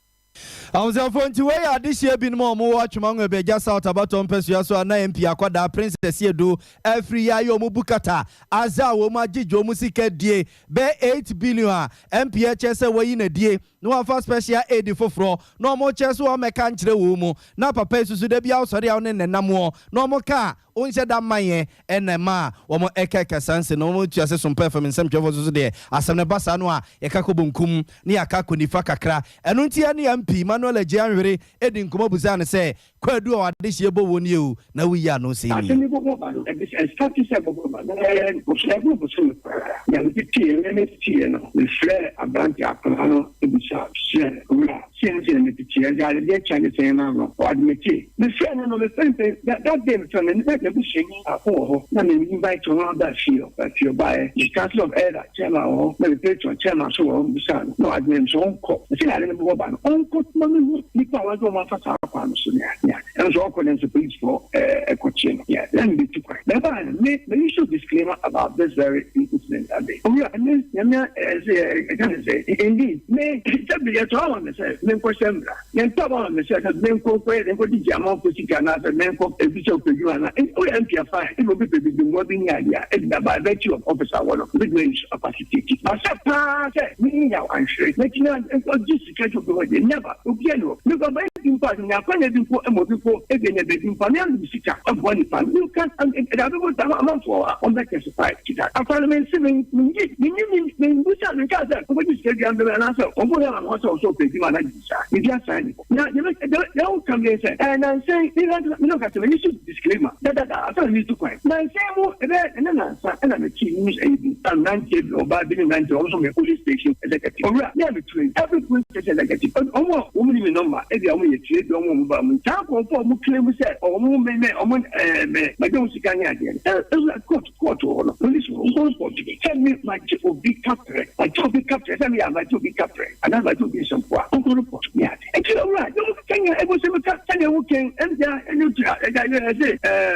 Abusuafoɔ nti wei yɛ adehyeɛ binom a wɔwɔ Atwoma Nwabiagya South abatoɔ mpasua so a na MP akwadaa Princess Asiedu afiri yɛ ayɛ wɔn bukata adze a wɔn agyegye wɔn sika die bɛyɛ 8 billion a MP ɛkyerɛ sɛ wayi no adie. na wɔafa special aid foforɔ na wɔn kyɛ so wɔn mɛka nkyerɛ wɔn mu na papa yi susu da bi awosɔre a wɔne nenam wɔ na wɔn ka a wɔnhyɛ da mma yɛn ɛna ɛma a wɔn ɛkɛkɛ saa nse na wɔn tua se sompa fam nsɛmtwerɛfoɔ nso so deɛ asɛm no ba saa no a yɛka kɔ bonkum ne yɛaka kɔ nifa kakra. Ɛno nti ɛne MP Emmanuel Adjei Anhwere di nkɔmmɔ busaa no sɛ Kwadu a w'adehyeɛ bɔ wo nie o, na woyi ano sɛ nie. Asɛm yi bɔbɔ ba no, ɛde sɛ ɛstarte sɛ ɛbɔbɔ ba no, ɛyɛ bosome, ɛboro bosome koraa. Nea meteteeɛ, me meteteeɛ no, mefrɛɛ aberanteɛ akwadaa no bisaa sɛ, Owura, sei ne sei na meteteeɛ, nti adeɛ kyɛ ne sɛn ma no? Ɔadmete. Mefrɛɛ no no, mefrɛ no pɛ, that, that day mefrɛ no, na n'abusuani baako wɔ hɔ, na me invite ɔno aba fie, ɔbaa fie, ɔbaeɛ. Me council of elder chairman wɔ hɔ, na me patron chairman nso wɔ hɔ, mebisaa no, na ɔadmete me sɛ ɔnkɔ. Mese ade no bɔbɔ ba no, ɔnkɔ ma mehu nnipa a wɔde wɔn afa saa kwan no so ne ade a. Ɛno nso ɔkɔ nanso polisfoɔ kɔkyee no. Yeah, na mebetu kwan. Na ɛbaa no, me, me issue disclaimer about this very incident that day. Owura, me, Nyame ɛsɛ ɛka ne sɛ, indeed, me, sɛbi yɛtɔ ama me sɛ menkɔhyɛ mmara. Yɛntɔ ama me sɛ menkɔ nkɔyɛ dɛ, nkɔgyegye amanfoɔ sika anaasɛ menkɔ ebi sɛ ɔpɛ adwuma anaa, woyɛ MP a fine, ebi obi pɛ bibi mmoa bi ne adeɛ a, ebia by virtue of office a wɔ no, obetumi ayi so afacilitate. But sɛ paa sɛ me nyaw anhwere, mɛtumi agye sika gye obi hɔ deɛ, never, obiara nni hɔ. Mekɔ baabi mpo a, menya akwanya bi mpo ma obi mpo ebia nya baabi mpo a, me ara mede me sika boa nipa no. You can't, there are people, amanfoɔ a wɔbɛ testify to that. Akora no mense, menyi, menyi, membusa, menkaa sɛ ɔnkɔgye sika biara mbrɛ me anaasɛ ɔnkɔhwɛ ama me hɔ sɛ ɔsɛ ɔpɛ adwuma anaa biribi saa. Biribi asan nni hɔ. Na deɛ me deɛ deɛ woka mi sɛ ɛɛ nansa yi me me ne ɔka sɛ me issue disclaimer dadada ansa na me tu kwan. Nansa yi mu ɛbɛyɛ ɛnɛ nansa ɛna me ti news ɛyi bi a mmeranteɛ bi ɔbaa bi ne mmeranteɛ wɔn nso yɛ police station executive. Owura me a me tu yi every police station executive wɔn a wɔn ni me number ebi a wɔn yɛ tie ebi wɔn a wɔn ba mu saa nkurɔfoɔ a wɔn claim sɛ wɔn me me wɔn ɛɛ me magye wɔn sika ne adeɛ no ɛɛ ɛwura court court wɔ hɔ no police wɔ hɔ nkɔ court bi sɛ me magye obi kaprɛ magye obi kaprɛ sɛ me yɛ magye obi kaprɛ anaa magye obi nsɛmfua nkɔ report ne ade nti owura yɛ mo kɛnyɛ ɛbɔ sɛ meka sɛdeɛ wo kɛn ɛntia ɛne tua ɛgya yɛ ɛse ɛɛ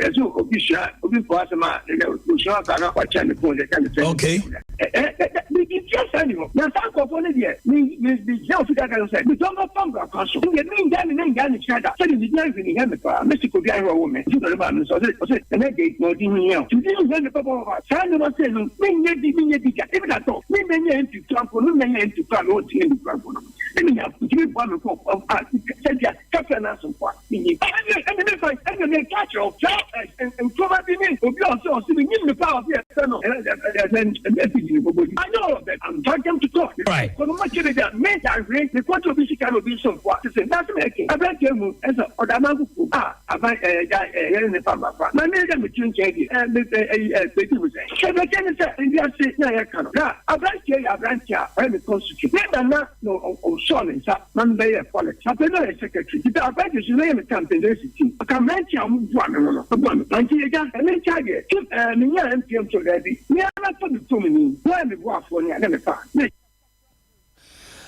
ɛse obi sua obi kɔ asɛm a ɛgya osua aka na wakyɛ ne phone ɛgya ne sɛ okay biribi saa ni hɔ na saa nkurɔfoɔ no deɛ me me me gyina ofi kaka no sɛ metɔ mbɔ fam bra kwan so deɛ mengya ne mengya ne kyerɛ da sɛdeɛ medi ahwɛ ne hia me paa mesi kobi ahwɛ ɔwɔ me nti dɔre maa me nso ɔse ɔse ɛnɛ de na ɔdi ho hia o nti ho hia me pɔpɔpɔpɔ saa nneɛma sɛ no menyɛ di menyɛ di gya even atɔ memɛnyɛ mp kura mpo no memɛnyɛ mp kura me ɔntumi mp kura mpo no ne menya ntumi boa me kɔ a sɛdeɛ kafra no aso mpo a menyi ɛne ɛne mefa ɛne meka kyerɛ wo saa nkurɔma bi ne obi a ɔsɛ ɔsɛ menyim ne paa ɔsɛ yɛfrɛ no I know all of them. I'm drag them to court. Right. Kono ma kyerɛ bi a me danhwere me kɔgye obi sika na obi nso mpo a sese na asɛm ɛke aberanteɛ mu ɛsɛ ɔda aman kuku a aban ɛɛ gya ɛɛ yɛne ne fa mba fa na me dɛ me tiri nkyɛn deɛ ɛɛ me ɛɛ ɛyi ɛɛ bedi mu sɛ sɛ bɛkyɛ ne sɛ wiase na yɛka no na aberanteɛ yɛ aberanteɛ a ɔyɛ me constituent ne nana na ɔsɔɔ ne nsa ma me bɛyɛɛ politics. Afei na ɔyɛ secretary. Nti aberanteɛ so mɛyɛ me campaign 2016. Ɔka mmeranteɛ a wɔn boa me ho no, ɔboa me. Nti agya, ɛme nkyɛn deɛ, chief ɛɛ menyaa MPM so daabi. Me ara mɛtɔ me kurom ni. Wɔn a me boafoɔ ni a na mefa. Na.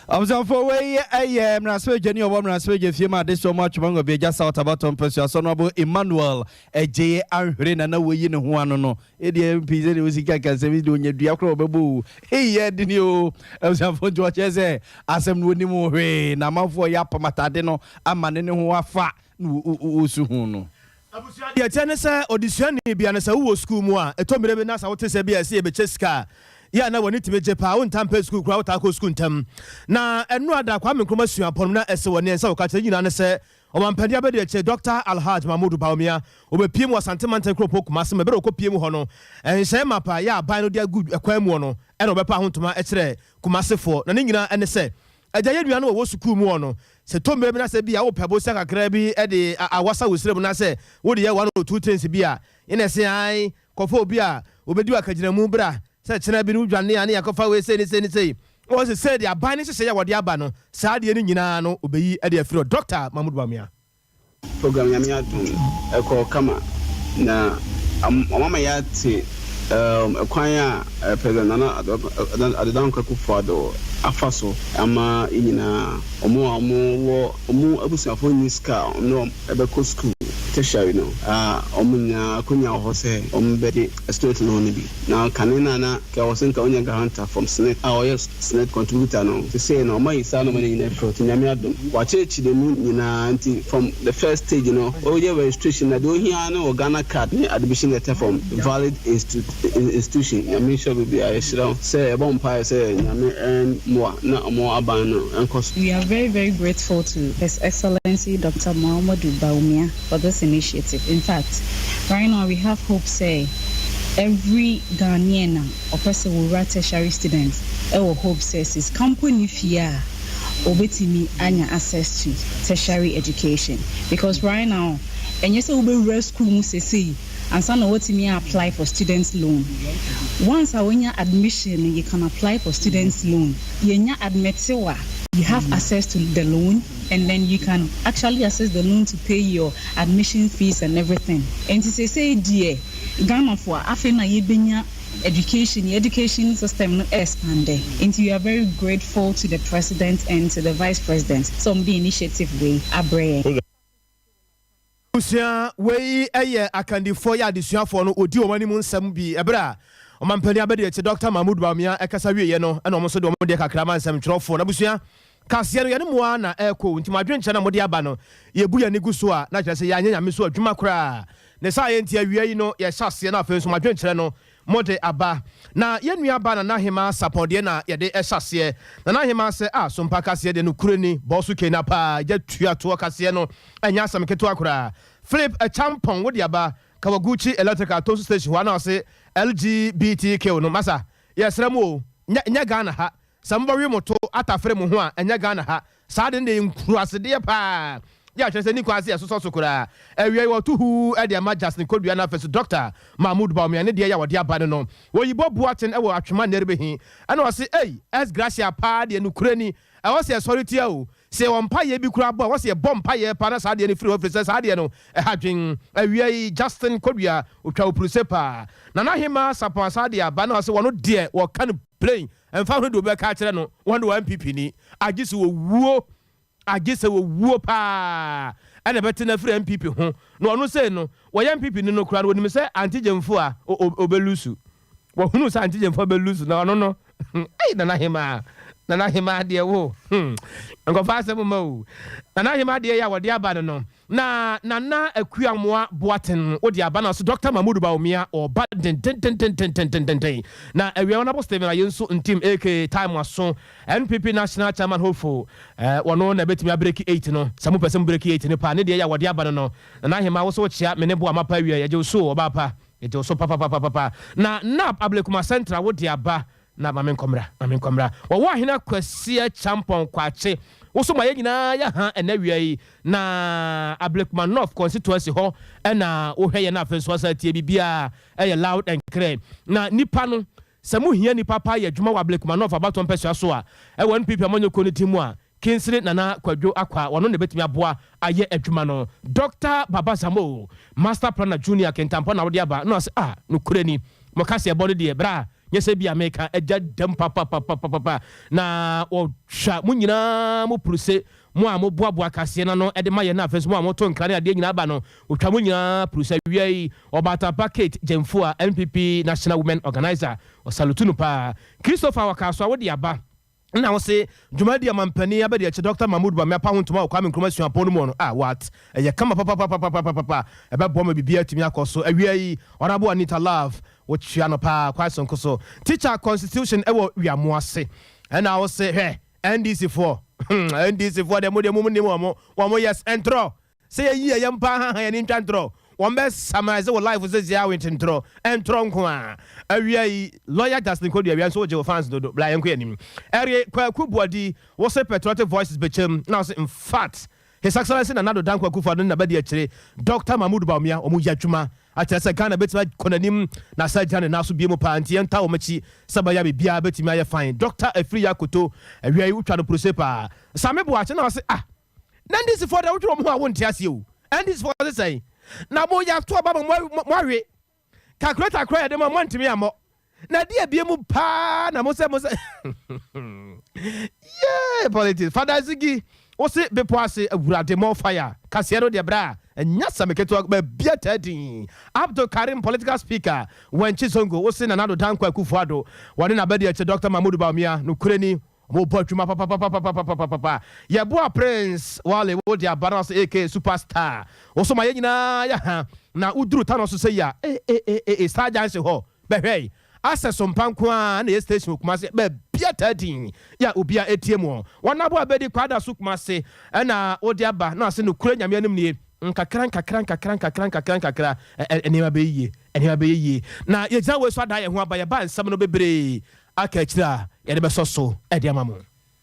Abusuafoɔ wei yɛ mmarahyɛbadwani a ɔwɔ mmarahyɛbadwa fie ma adesoa mu atwom anwa bi agya South Abatɔ mpasua so Honourable Emmanuel Adjei Anhwere na na wɔyi ne ho ano no. Ɛdeɛ MP sɛdeɛ wosi kaka nsɛm yi deɛ ɔnya dua koraa ɔbɛbɔ o. Ei yɛ dene o. Abusuafoɔ nti ɔkyerɛ sɛ asɛm no ɔnim ho hwee na amanfoɔ yɛ apam atade no ama ne ne ho afa na wɔsu ho no. Abusua, deɛ ɛteɛ ne sɛ ɔdesuani bia no sɛ wowɔ sukuu mu a, ɛtɔ mmerɛ bi na sɛ wote sɛ bia ɛsɛ yɛbɛkyɛ sika a, yɛ a na w'ani tumi gye paa, wontaa mpɛ sukuu koraa, wotaa kɔ sukuu ntɛm. Na ɛno ada Kwame Nkrumah suapɔn mu na ɛsɛ wɔ neɛ ɛsɛ woka kyerɛ nyinaa ne sɛ Ɔmampanin abadiakyire Dɔkta Alhaj Mahmood Bawumia, ɔbɛpue mu wɔ Asante Mantam kuropɔn Kumase ma berɛ a ɔkɔpue mu hɔ no, nhyehyɛeɛ mapa a yɛ aban no de agu kwan muɔ no na ɔbɛpa ho ntoma kyerɛ Kumasefoɔ. Na ne nyinaa ne sɛ, agya yɛn nua no ɔwɔ sukuu mu hɔ no, sɛ ɛtɔ mmerɛ bi na sɛ ebia wopɛ bosea kakra bi de awasa wo srɛ mu na sɛ wode yɛ one or two things bi a, yɛn na ɛse ae, Kɔfa obi a obedi wo akagyinamu bra sɛ kyena bi no wodwane a ne yɛakɔfa wei sei ne sei ne sei. Wɔn se sɛdeɛ aban no nhyehyɛeɛ a wɔde aba no, saa adeɛ no nyinaa no wɔbɛyi de afiri hɔ. Dɔkta Mahmood Bawumia. Program Nyame adom ɛkɔɔ kama na wɔn ama yɛate ɛkwan a President Nana Addo Dankwa Akufo-Addo afa so ama yɛn nyinaa wɔn a wɔn wɔ wɔn abusuafoɔ nni sika a wɔn ne wɔn bɛkɔ sukuu. tertiary no, wɔn nyinaa akwanya wɔ hɔ sɛ wɔbɛgye student loan no bi. Na kane no a na nka ɛwɔ sɛ nka wonya guarantor from SSNIT a ɔyɛ SSNIT contributor no, sesei no wɔayi saa nnoɔma no nyinaa afiri hɔ nti Nyame adom wɔakyerɛkyerɛ mu nyinaa nti from the first stage no woyɛ registration na deɛ ohia ara ne wo Ghana card ne admission letter from valid institution. Nyame nhyira obibiara, yɛhyira wo sɛ yɛbɔ mpaeɛ sɛ Nyame mmoa na wɔn aban no nkɔ so. We are very very grateful to His Excellency Doctor Muhammadu Bawumia for this initiative. In fact, right now we have hope sɛ every Ghanaian a ɔpɛ sɛ ɔwura tertiary student wɔ hope sɛ sika mpo nni fie a ɔbɛtumi anya access to tertiary education because right now ɛnyɛ sɛ wobɛwura school mu sesei ansa na woatumi a apply for student loan. Once a wonya admission no you can apply for student loan. Yɛnya admit wo a you have access to the loan and then you can actually access the loan to pay your admission fees and everything. Nti seesei deɛ Ghanafoɔ afei na yɛbɛnya education, yɛ education system no expande. Nti we are very grateful to the president and to the vice president sɛ wɔde initiative wei abrɛ yɛn. Abusua, wei yɛ akandifoɔ yɛ adesuafoɔ no wɔdi wɔn anim nsɛm bi ɛberɛ a Ɔmampanin Abadiakyire Dɔkta Mahmood Bawumia ɛkasa wieɛ no ɛna wɔn nso de wɔn deɛ kakra ma nsɛmtwerɛfoɔ no. Abusua, kaseɛ no yɛne mo ara na ɛrekɔ o, nti mo adwenkyerɛ no a mode aba no yɛbu yɛn ani gu so a na kyerɛ sɛ yɛanyɛ Nyame so adwuma koraa. Ne saa yɛ nti awia yi no yɛhyɛ aseɛ na afei nso mo adwenkyerɛ no mode aba. Na yɛn nua ba Nana Hemaa Sarpong deɛ na yɛde hyɛ aseɛ. Nana Hemaa sɛ, ah Sompa kaseɛ deɛ nokorɛ ni, bɔɔso kena paa, gya tua toɔ kaseɛ no ɛnyɛ asɛm ketewa koraa. Philip Acheampong wode aba Kawaguchi Electrical Tosu Station hɔ a na ɔse LGBTQ no masa yɛsrɛ mo o, nyɛ nyɛ Ghana ha, Sɛ mobɛwe mo to atafere mo ho a, ɛnyɛ Ghana ha. Saa ade no deɛ ɛyɛ nkurasedeɛ paa. Yɛ a kyerɛ sɛ ɛnni kwan sɛ yɛsosɔ so koraa. Awia yi wɔto huu de ama Justin Kodua no afei nso Dɔkta Mahmood Bawumia ne deɛ yi a wɔde aba no no. Wɔyi bɔ Boateng wɔ Atwema Nɛrebehi ɛna ɔse ei S Gracia paa deɛ nokorɛ ni ɛwɔ sɛ yɛsɔre tia o. Sɛ yɛwɔ mpaeɛ bi koraa bɔ a, ɛwɔ sɛ yɛbɔ mpaeɛ paa na saa adeɛ no firi hɔ ɛfiri sɛ saa adeɛ no ɛha dwen. Awia yi Justin Kodua ɔtwa opruse paa. Nana Hemaa Sarpong asan de aba na ɔse wɔno deɛ wɔka no plain Ɛmfa ho deɛ obi bɛka akyerɛ no, wɔn de wɔn NPP ni. Agye sɛ wɔwuo, agye sɛ wɔwuo paa ɛna ɛbɛte no afiri NPP ho. Na ɔno sei no, wɔyɛ NPP ni no koraa no, wɔnim sɛ Auntie Gyamfua a, ɔbɛlusu. Wɔhunu sɛ Auntie Gyamfua bɛlusu na ɔno no, ei Nana Hemaa, Nana Hemaa deɛ wo, hmm, nkɔfa asɛm mma o. Nana Hemaa deɛ yɛ a wɔde aba no no, Na Nana Akuamoah Boateng wode aba na so Doctor Mahmood Bawumia ɔba dendendendendendenden na awia Honourable Stephen Ayensu Ntim aka Time Aso NPP National Chairman hopeful eh, wɔno na ɛbɛtumi abreki 8 no sɛ mopɛ sɛ mo breki 8 no paa ne deɛ yɛ a wɔde aba no no Nana Ahemaa wo so wokyea me ne bo amapa awia yɛgye wo so o ɔbaa pa yɛgye wo so papapapapa na NAP Ablekuma Central wode aba Na ma menkɔ mmra, ma menkɔ mmra. Wɔwɔ Ahene Akwasi Acheampong Kwakye, wo so ma yɛn nyinaa yɛ ha ɛnnɛ awia yi, na Ablekuma North constituency hɔ na wohwɛ yɛn na afei nso asan atie biribiara ɛyɛ loud and clear. Na nipa no, sɛ mo hia nipa paa yɛ adwuma wɔ Ablekuma North abatoɔ mpɛsoa so a, ɛwɔ NPP amanyɔkuo no din mu a, Kingsley Nana Kwadwo Akwa, ɔno na ɛbɛtumi aboa ayɛ adwuma no. Doctor Baba Samoh, Master Planner Junior Kintampo na wode aba na ɔse ah nokorɛ ni, mo kaseɛbɔ no deɛ bra nyɛ sɛ bia meka agya dam papapapapapa na wɔtwa mo nyinaa mo puruse, mo a moboaboa kaseɛ no ano de ma yɛn na afei nso mo a moto nkra ne adeɛ nyinaa ba no, wɔtwa mo nyinaa puruse. Awia yi, Ɔbaatan Pa Kate Gyamfua, NPP National Women Organiser, ɔsalutu no paa. Christopher Wakasoa wode aba. Nna ɔse dwumadi a Mampanin Abadiakyiri Dɔkta Mahmood Bawumia pa ho ntoma wɔ Kwame Nkrumah Suapɔn no mu no, ah what? Ɛyɛ kama papapapapapapa, ɛbɛboa ma biribiara atumi akɔ so. Awia yi, Honourable Anita Love, wokyia no paa kwan sononko so. Teacher Constitution wɔ Wiamoase. Ɛna ɔse hwɛ, NDC foɔ, hmm, NDC foɔ deɛ mo deɛ mo nnim wɔn, wɔn yes, ntorɔ. Sɛ yɛyi yɛn yam paa haha yɛn ani ntwa ntorɔ, wɔn bɛ summarize wo life sɛsi a with ntorɔ, ntorɔ nko a. Awia yi, lawyer Justin Kodua awia nso wogye wo fans dodo, bla yɛnkɔ yɛn anim. Ɛre Kwaku Boadi, wo se patriotic voices bɛkyɛm, na wo se infact His Excellency Nana Addo Dankwa Akufo-Addo ne n'abadiakyire Doctor Mahmood Bawumia wɔn yɛ adwuma akyerɛ sɛ Ghana bɛtumi akɔ n'anim na asan agyina ne nan so bio mu paa nti yɛntaa wɔn akyi sɛ ɛbɛyɛ a biribiara bɛtumi ayɛ fine. Doctor Afriyie Akoto, awia yi wotwa no prose paa. Same Boakye na ɔse ah! Na NDC foɔ deɛ wotwe wɔn ho a wonte aseɛ o. NDC foɔ se sɛn? Na mo yɛato aba ma mo moawe. Calculator koraa yɛde ma moantumi ammɔ. Na ɛdeɛ bie mu paa na mo sɛ mo sɛ yee politics. Fada Ziggy wo se bepɔ ase awurade more fire. Kaseɛ no deɛ bra. Ɛnyɛ asɛm ketewa, baabi ataa din. Abdul Karim, political speaker, Wenchi Zongo, wo se Nana Addo Dankwa Akufo Addo, wɔne n'abadiakyire Dɔkta Mahmood Bawumia, nokorɛ ni, wɔbɔ adwuma papapapapapapapa. Yɛboa Prince Wale, wo de aba no ase aka Superstar, wo so ma yɛn nyinaa yɛ ha, na woduru Tano so sɛyi a, eh eh eh eh eh, Star Junction hɔ, bɛhwɛ Asɛ so mpa nko ara na ɛyɛ station wɔ Kumasi, baabi a taa din yɛ a obiara ɛtie mu. Wɔn aboa bɛdi Kwada so Kumasi ɛna wode aba na ase nokorɛ Nyame anim nie, nkakra nkakra nkakra nkakra nkakra nkakra nneɛma bɛyɛ yie, nneɛma bɛyɛ yie. Na yɛgyina wei so adan yɛn ho aba, yɛba nsɛm no bebree aka akyire a yɛde bɛsɔ so de ama mo.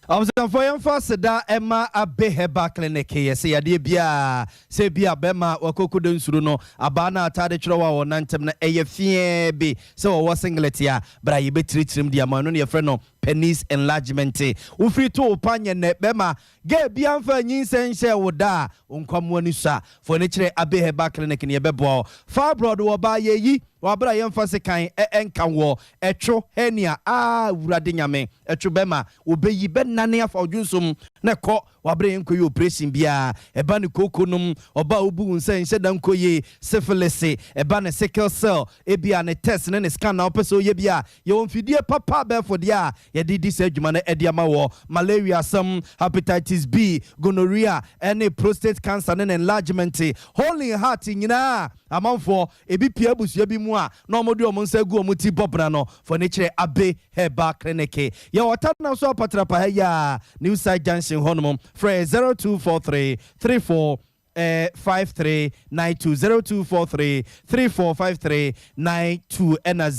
Abusuafoɔ yɛmfa aseda mma Abe Herbal Clinic, yɛsɛ yadeɛ biara sɛ ebia bɛrima a wakoko dɛ nsuro no, abaa no a ataade twerɛ wɔ a ɔnantɛm no ɛyɛ feɛ bi sɛ ɔwɔ singlet a, bra yɛbɛtiritirim de ama wo, ɛno na yɛfrɛ no penis enlargement. Wofiri to wo pa nyɛ nnɛ bɛrima, girl biara mfaa nyinsɛn nhyɛɛ wo da a, wo nkwammoa no sua. Fa w'ani kyerɛ Abe Herbal Clinic na yɛbɛboa wo. Fibroid wɔ baa yɛyi wɔ abere a yɛmfa sekan nka woɔ. Ɛtwo, hernia, aah Awurade Nyame, ɛtwo bɛma, wɔbɛyi, bɛnane afa wo dwonso mu na ɛkɔ, w'abrɛ yɛnkɔyɛ operation biara, ɛba ne kooko nom, ɔba a wobu wo nsa nhyɛ da nkɔ yie, syphilis, ɛba ne sickle cell, ebia ne test ne ne scan na wopɛ sɛ woyɛ bi a, yɛwɔ mfidie papa abɛɛfo deɛ a yɛde di saa adwuma no de ama wɔ, malaria asɛm, hepatitis B, gonorrhea, ɛne prostate cancer ne ne enlargement, hole in heart nyinaa, amanfoɔ Ebi pue abusua bi mu a na wɔde wɔn nsa agu wɔn ti bɔ bra no, fa ani kyerɛ Abe Herbal Clinic. Yɛwɔ Ɔtanam so Apatrapa ha yi ara, New Site Junction hɔnom. Frɛ yɛn 0243 34 5392, 0243 34 5392 ɛna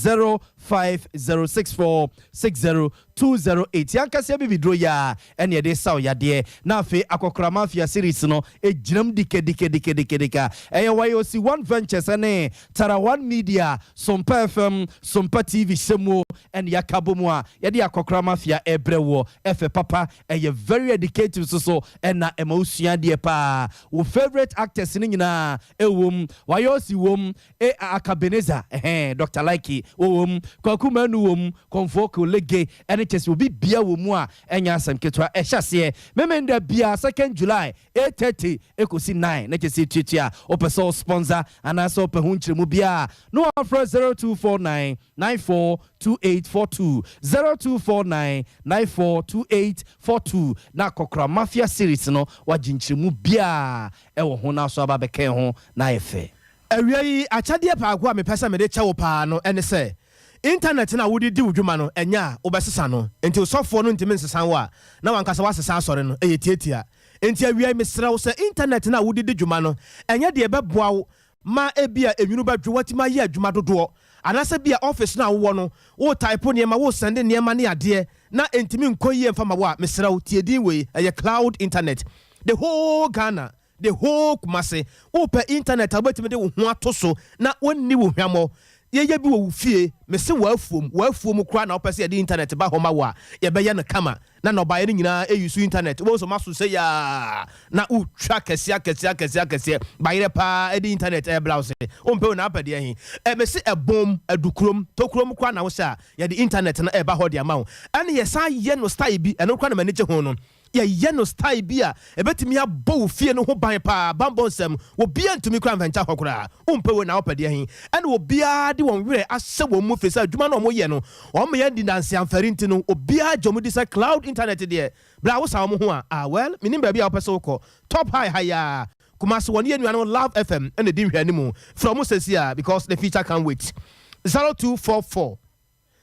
05064 60 208 Yɛn ankasa abibiduro yi ara na yɛde resaw yadeɛ na afei Akɔkora Mafia series no gyinam dikadikadikadikadika. Ɛyɛ YOC One Ventures ne Tara One Media, Sompa FM, Sompa TV hyɛ muo na yɛaka abɔ mu a yɛde Akɔkora Mafia rebrɛ woɔ. Ɛfɛ papa, ɛyɛ very educative nso so na ɛma wosua adeɛ paa. Wo favourite actors no nyinaa wɔ mu, YOC wɔ mu, E a Akabenezer, ɛhɛn, Dɔkta Likee wɔ mu, Kwaku Manu wɔ mu, Kɔmfoɔ Kolege ɛne kyerɛ sɛ obi bia wɔ mu a ɛnyɛ asɛm ketewa. Ɛhyɛ aseɛ Memenda biara second July 8:30 ɛkɔsi 9 na kyerɛ sɛ ɛtuatua. Wopɛ sɛ wo sponsor anaasɛ wopɛ ho nkyerɛmu biara a na wafrɛ 0249 94 2842, 0249 94 2842 na Akɔkora Mafia series no wagye nkyerɛmu biara ɛwɔ ho na aso aba abɛka ɛho na ayɛ fɛ. Awia yi, akyɛdeɛ baako a mepɛ sɛ mede kyɛ wo paa no ne sɛ, Intanɛt no a wode di wo dwuma no, ɛnyɛ a wobɛsesa no. Enti osɔfoɔ no ntumi nsesa wo a, na w'ankasa woasesa asɔre no. Ɛyɛ tiatia. Enti awia yi, mesrɛ wo sɛ intanɛt no a wode di dwuma no, ɛnyɛ deɛ ɛbɛboa wo ma ebia enwunu bɛdwo woatumi ayɛ adwuma dodoɔ, anaasɛ ebia office no a wowɔ no, woretaipo nneɛma, woresɛnde nneɛma ne adeɛ, na ɛntumi nkɔ yie mfa ma wo a, mesrɛ wo, tie din wei, ɛyɛ Cloud Internet. The whole Ghana. The whole Kumasi, wopɛ internet a wobɛtumi de wo ho ato so na wɔnni wo hwammɔ. Yɛyɛ bi wɔ wo fie, mese w'afuom, w'afuom koraa na wopɛ sɛ yɛde internet ba hɔ ma wo a, yɛbɛyɛ no kama na nnɔbaeɛ no nyinaa ɛuse internet. Wobɛhu sɛ wɔaso sei ara na wotwa akɛseɛ akɛseɛ akɛseɛ akɛseɛ, bayerɛ paa ɛde internet ɛrebla wo se wompɛ o na wopɛ deɛ he. Ɛ mese ɛbom, adukurom, tokurom koraa na wohyɛ a, yɛde internet no ɛreba hɔ de ama wo. Ɛne yɛsan yɛ no style bi, ɛno koraa na m'ani gye ho no. Yɛyɛ no style bi a ɛbɛtumi abɔ wo fie no ho ban paa, bammɔ nsɛm, obiara ntumi koraa mfa nkyɛ hɔ koraa. Wompɛ wei na wopɛ deɛ he? Ɛna obiara de wɔn werɛ ahyɛ wɔn mu firi sɛ adwuma no a wɔyɛ no, wɔn adi danse amfɛre nti no, obiara gye wɔn di sɛ cloud internet deɛ, berɛ a wosa wɔn ho a, ah well, mennim baabi a wopɛ sɛ wokɔ, Top High ha yi ara, Kumasi, wɔne yɛn nuanom Love FM na ɛdi nhwɛanimu. Frɛ wɔn seesei ara because the future can't wait. 0244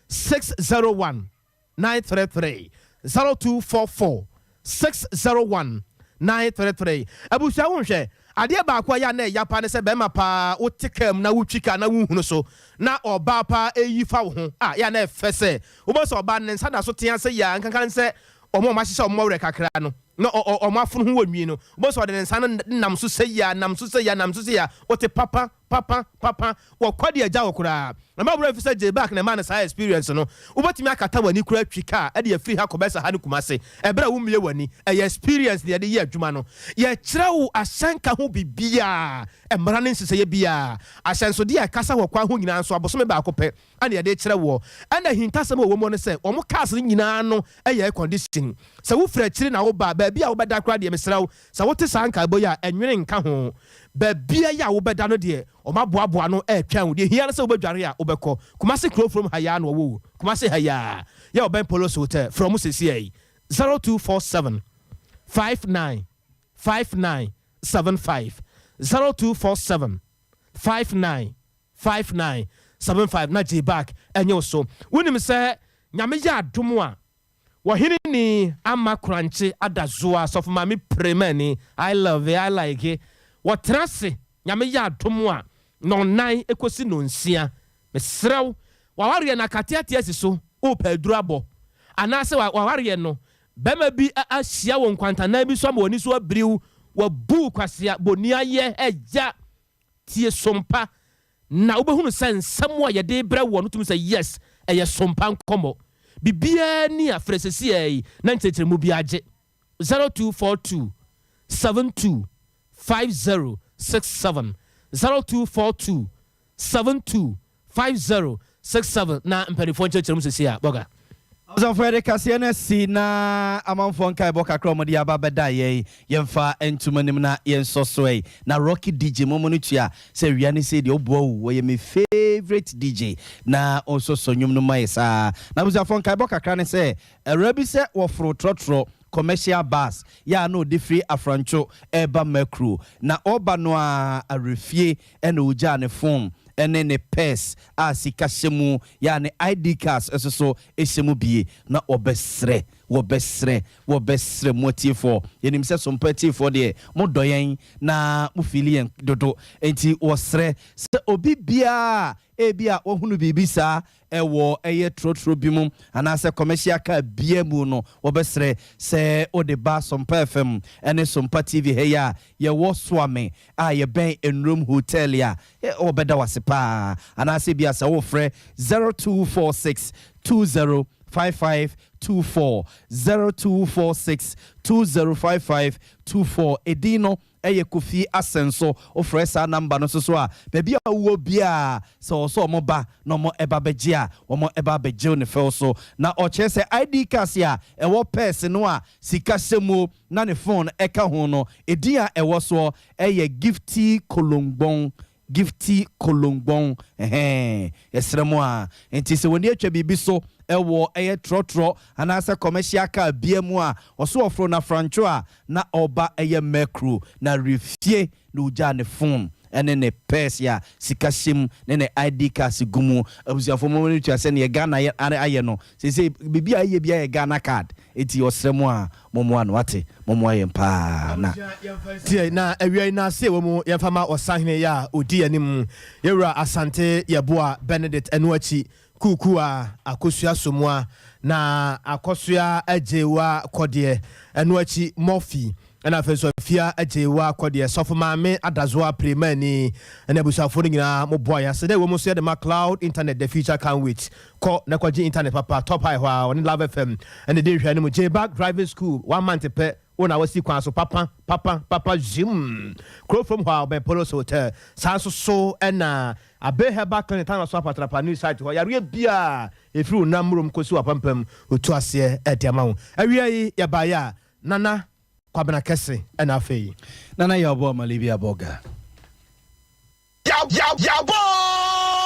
601 933 0244 601 933 Abusua wo nhwɛ adeɛ baako a ɛyɛ a na ɛya paa ne sɛ bɛrima paa wo te kaa mu na wo twi kaa na wo nhunu so na ɔbaa paa ɛyi fa wo ho a ɛyɛ a na ɛfɛ sɛ wobɛhu sɛ ɔbaa no ne nsa da so tea sɛ yia nkanka ne sɛ wɔn a wɔahyehyɛ wɔn werɛ kakra no na wɔn afono ho wɔ nwi no wobɛhu sɛ ɔde ne nsa no nam so sɛ yia nam so sɛ yia nam so sɛ yia wote papa Papa papa wɔ kwa de agya wo koraa. Ɛma wo werɛ fi sɛ J-Back na ɛmaa no saa experience no. Wobɛtumi akata w'ani koraa atwi car de afiri ha kɔ bɛsa ha ne Kumasi ɛberɛ a wommue w'ani. Ɛyɛ experience na yɛde yɛ adwuma no. Yɛkyerɛ wo ahyɛnka ho biribiara, mmara ne nhyehyɛeɛ biara, ahyɛnsodeɛ a ɛkasa wɔ kwan ho nyinaa nso abosome baako pɛ na yɛde rekyerɛ woɔ. Ɛna ahintasɛm a ɛwɔ mu ne sɛ wɔn cars no nyinaa no yɛ air condition. Sɛ wofiri akyiri na woba a, baabi a wobɛda koraa deɛ mesrɛ wo sɛ wote saa nkaebɔ yi a, ɛnwene nka ho. Baabia yi a wobɛda no deɛ, wɔn aboaboa ano ɛretwɛn wo. Deɛ ehia ne sɛ wobɛdware a wobɛkɔ. Kumasi kuro from ha yi ara na wɔwɔ o. Kumasi ha yi ara. Yɛ ɔbɛn Polos Hotel. Frɛ wɔn seesei yi. 0247 59 59 75. 0247 59 59 75 na gye back ɛnyɛ wo so. Wonim sɛ Nyame yɛ adom a Wɔhene ni ama korankye ada zoa sɔfo maame pire mani I love I like wɔtena ase Nyame yɛ adom a nɔnnan kosi nonsia mesrɛ wo wawareɛ no akateatea asi so wopɛ aduru abɔ anaasɛ wawareɛ no bɛma bi ahyia wo nkwantanan bi so ama w'ani so abiriw wabu wo kwasea boni ayɛ ɛya tie sompa Na wobɛhunu sɛ nsɛm a yɛde rebrɛ woɔ no tumi sɛ yes, ɛyɛ sompa nkɔmmɔ. Biribiara ni a frɛ sesiaa yi na nkyerɛkyerɛmu biara gye 0242 72 5067, 0242 72 5067 na mpaninfoɔ nkyerɛkyerɛ mu sesiaa. Bɔga. Abusuafo yɛde kaseɛ no asi na amanfoɔ nkaebɔ kakra a wɔde aba bɛda yɛn yɛmfa ntom anim na yɛnsɔ so ɛ na Rocky DJ momo no tua sɛ awia ne sei deɛ ɔboa o ɔyɛ me favourite DJ na ɔnsɔsɔ nnwom no ma yɛ saa na abusuafoɔ nkaebɔ kakra ne sɛ awura bi sɛ wɔforo trɔtrɔ commercial bus yɛ a na ɔde firi Afrantwo ɛreba Makuro na ɔreba no ara awerɛfie ɛna ɔgyaa ne phone ne ne purse a sika hyɛ mu, yɛ a ne ID cards nso so hyɛ mu bie, na wɔbɛsrɛ, wɔbɛsrɛ, wɔbɛsrɛ mo atiefoɔ. Yɛnim sɛ Sompa atiefoɔ deɛ, modɔ yɛn na mo feeli yɛn dodo, enti wɔsrɛ sɛ obi biara a ebia wahunu biribi saa wɔ ɛyɛ trɔtrɔ bi mu anaasɛ commercial car biara mu no, wɔbɛsrɛ sɛ wode ba Sompa FM ne Sompa TV ha yi a yɛwɔ Suame a yɛbɛn Nrom Hotel a, wɔbɛda wo ase paa. Anaasɛ ebia sɛ wofrɛ 0246 20 5524, 0246 20 5524, edin no yɛ Kofi Asɛnso. Wofrɛ saa number no nso so a, baabi a wowɔ biara, sɛ ɔwɔ sɛ wɔba na wɔba bɛgye a, wɔba abɛgye wo ne fɛw so. Na ɔkyerɛ sɛ ID cards a ɛwɔ purse no a sika hyɛ mu na ne phone ka ho no, edin a ɛwɔ soɔ yɛ Gifty Kolongbong. Gifty Kolongbong, ɛhɛn, yɛsrɛ mo a. Nti sɛ w'ani atwa biribi so wɔ ɛyɛ trɔtrɔ anaasɛ commercial car bia mu a, ɔso ɔforo no afrantwo a, na ɔba ɛyɛ Mercru na refie na ogyaa ne phone ne ne purse a sika hyɛ mu ne ne ID cards gu mu. Abusuafoɔ mo ani tua sɛ neɛ Ghana yɛ ayɛ no seisei biribi a ɛyɛ biara yɛ Ghana card enti ɔsrɛ mo a mommoa no wate mommoa yɛn paa na. Tie na awia yi n'ase ɛwɔ mu yɛmfa ma ɔsahene yi a ɔdi anim Yɛwura Asante Yeboah Benedict ɛno akyi Kuukua Akosua Somoa na Akɔsoa Agyewa Kɔdeɛ, ɛno akyi Murphy, ɛna afei nso Afia Agyewa Kɔdeɛ, Sɔfo Maame Adazoa Premani ɛne abusuafoɔ no nyinaa mo boa yɛn ase. Dɛ ɛwɔ mu nso yɛde ma Cloud Internet The Future Can't Wait. Kɔ na kɔgye internet papa, Top High hɔ a ɔne Love FM ɛna ɛdi nhwɛanim. J-Bag Driving School, one month pɛ wo na wasi kwan so papa papa papa zim. Kuro fam hɔ a ɔbɛn Polos Hotel. Saa nso so ɛna Abbey Herbal Clinic, Tano so Apatrapa new site hɔ, yareɛ biara a ɛfiri wo nam murom kɔsi w'apampam, wɔtu aseɛ de ama wo. Awia yi yɛbaeɛ a, Nana Kwabena Kɛse ɛna afei. Nana Yaw Boa Malibia Boga. Yaw yaw yawboo!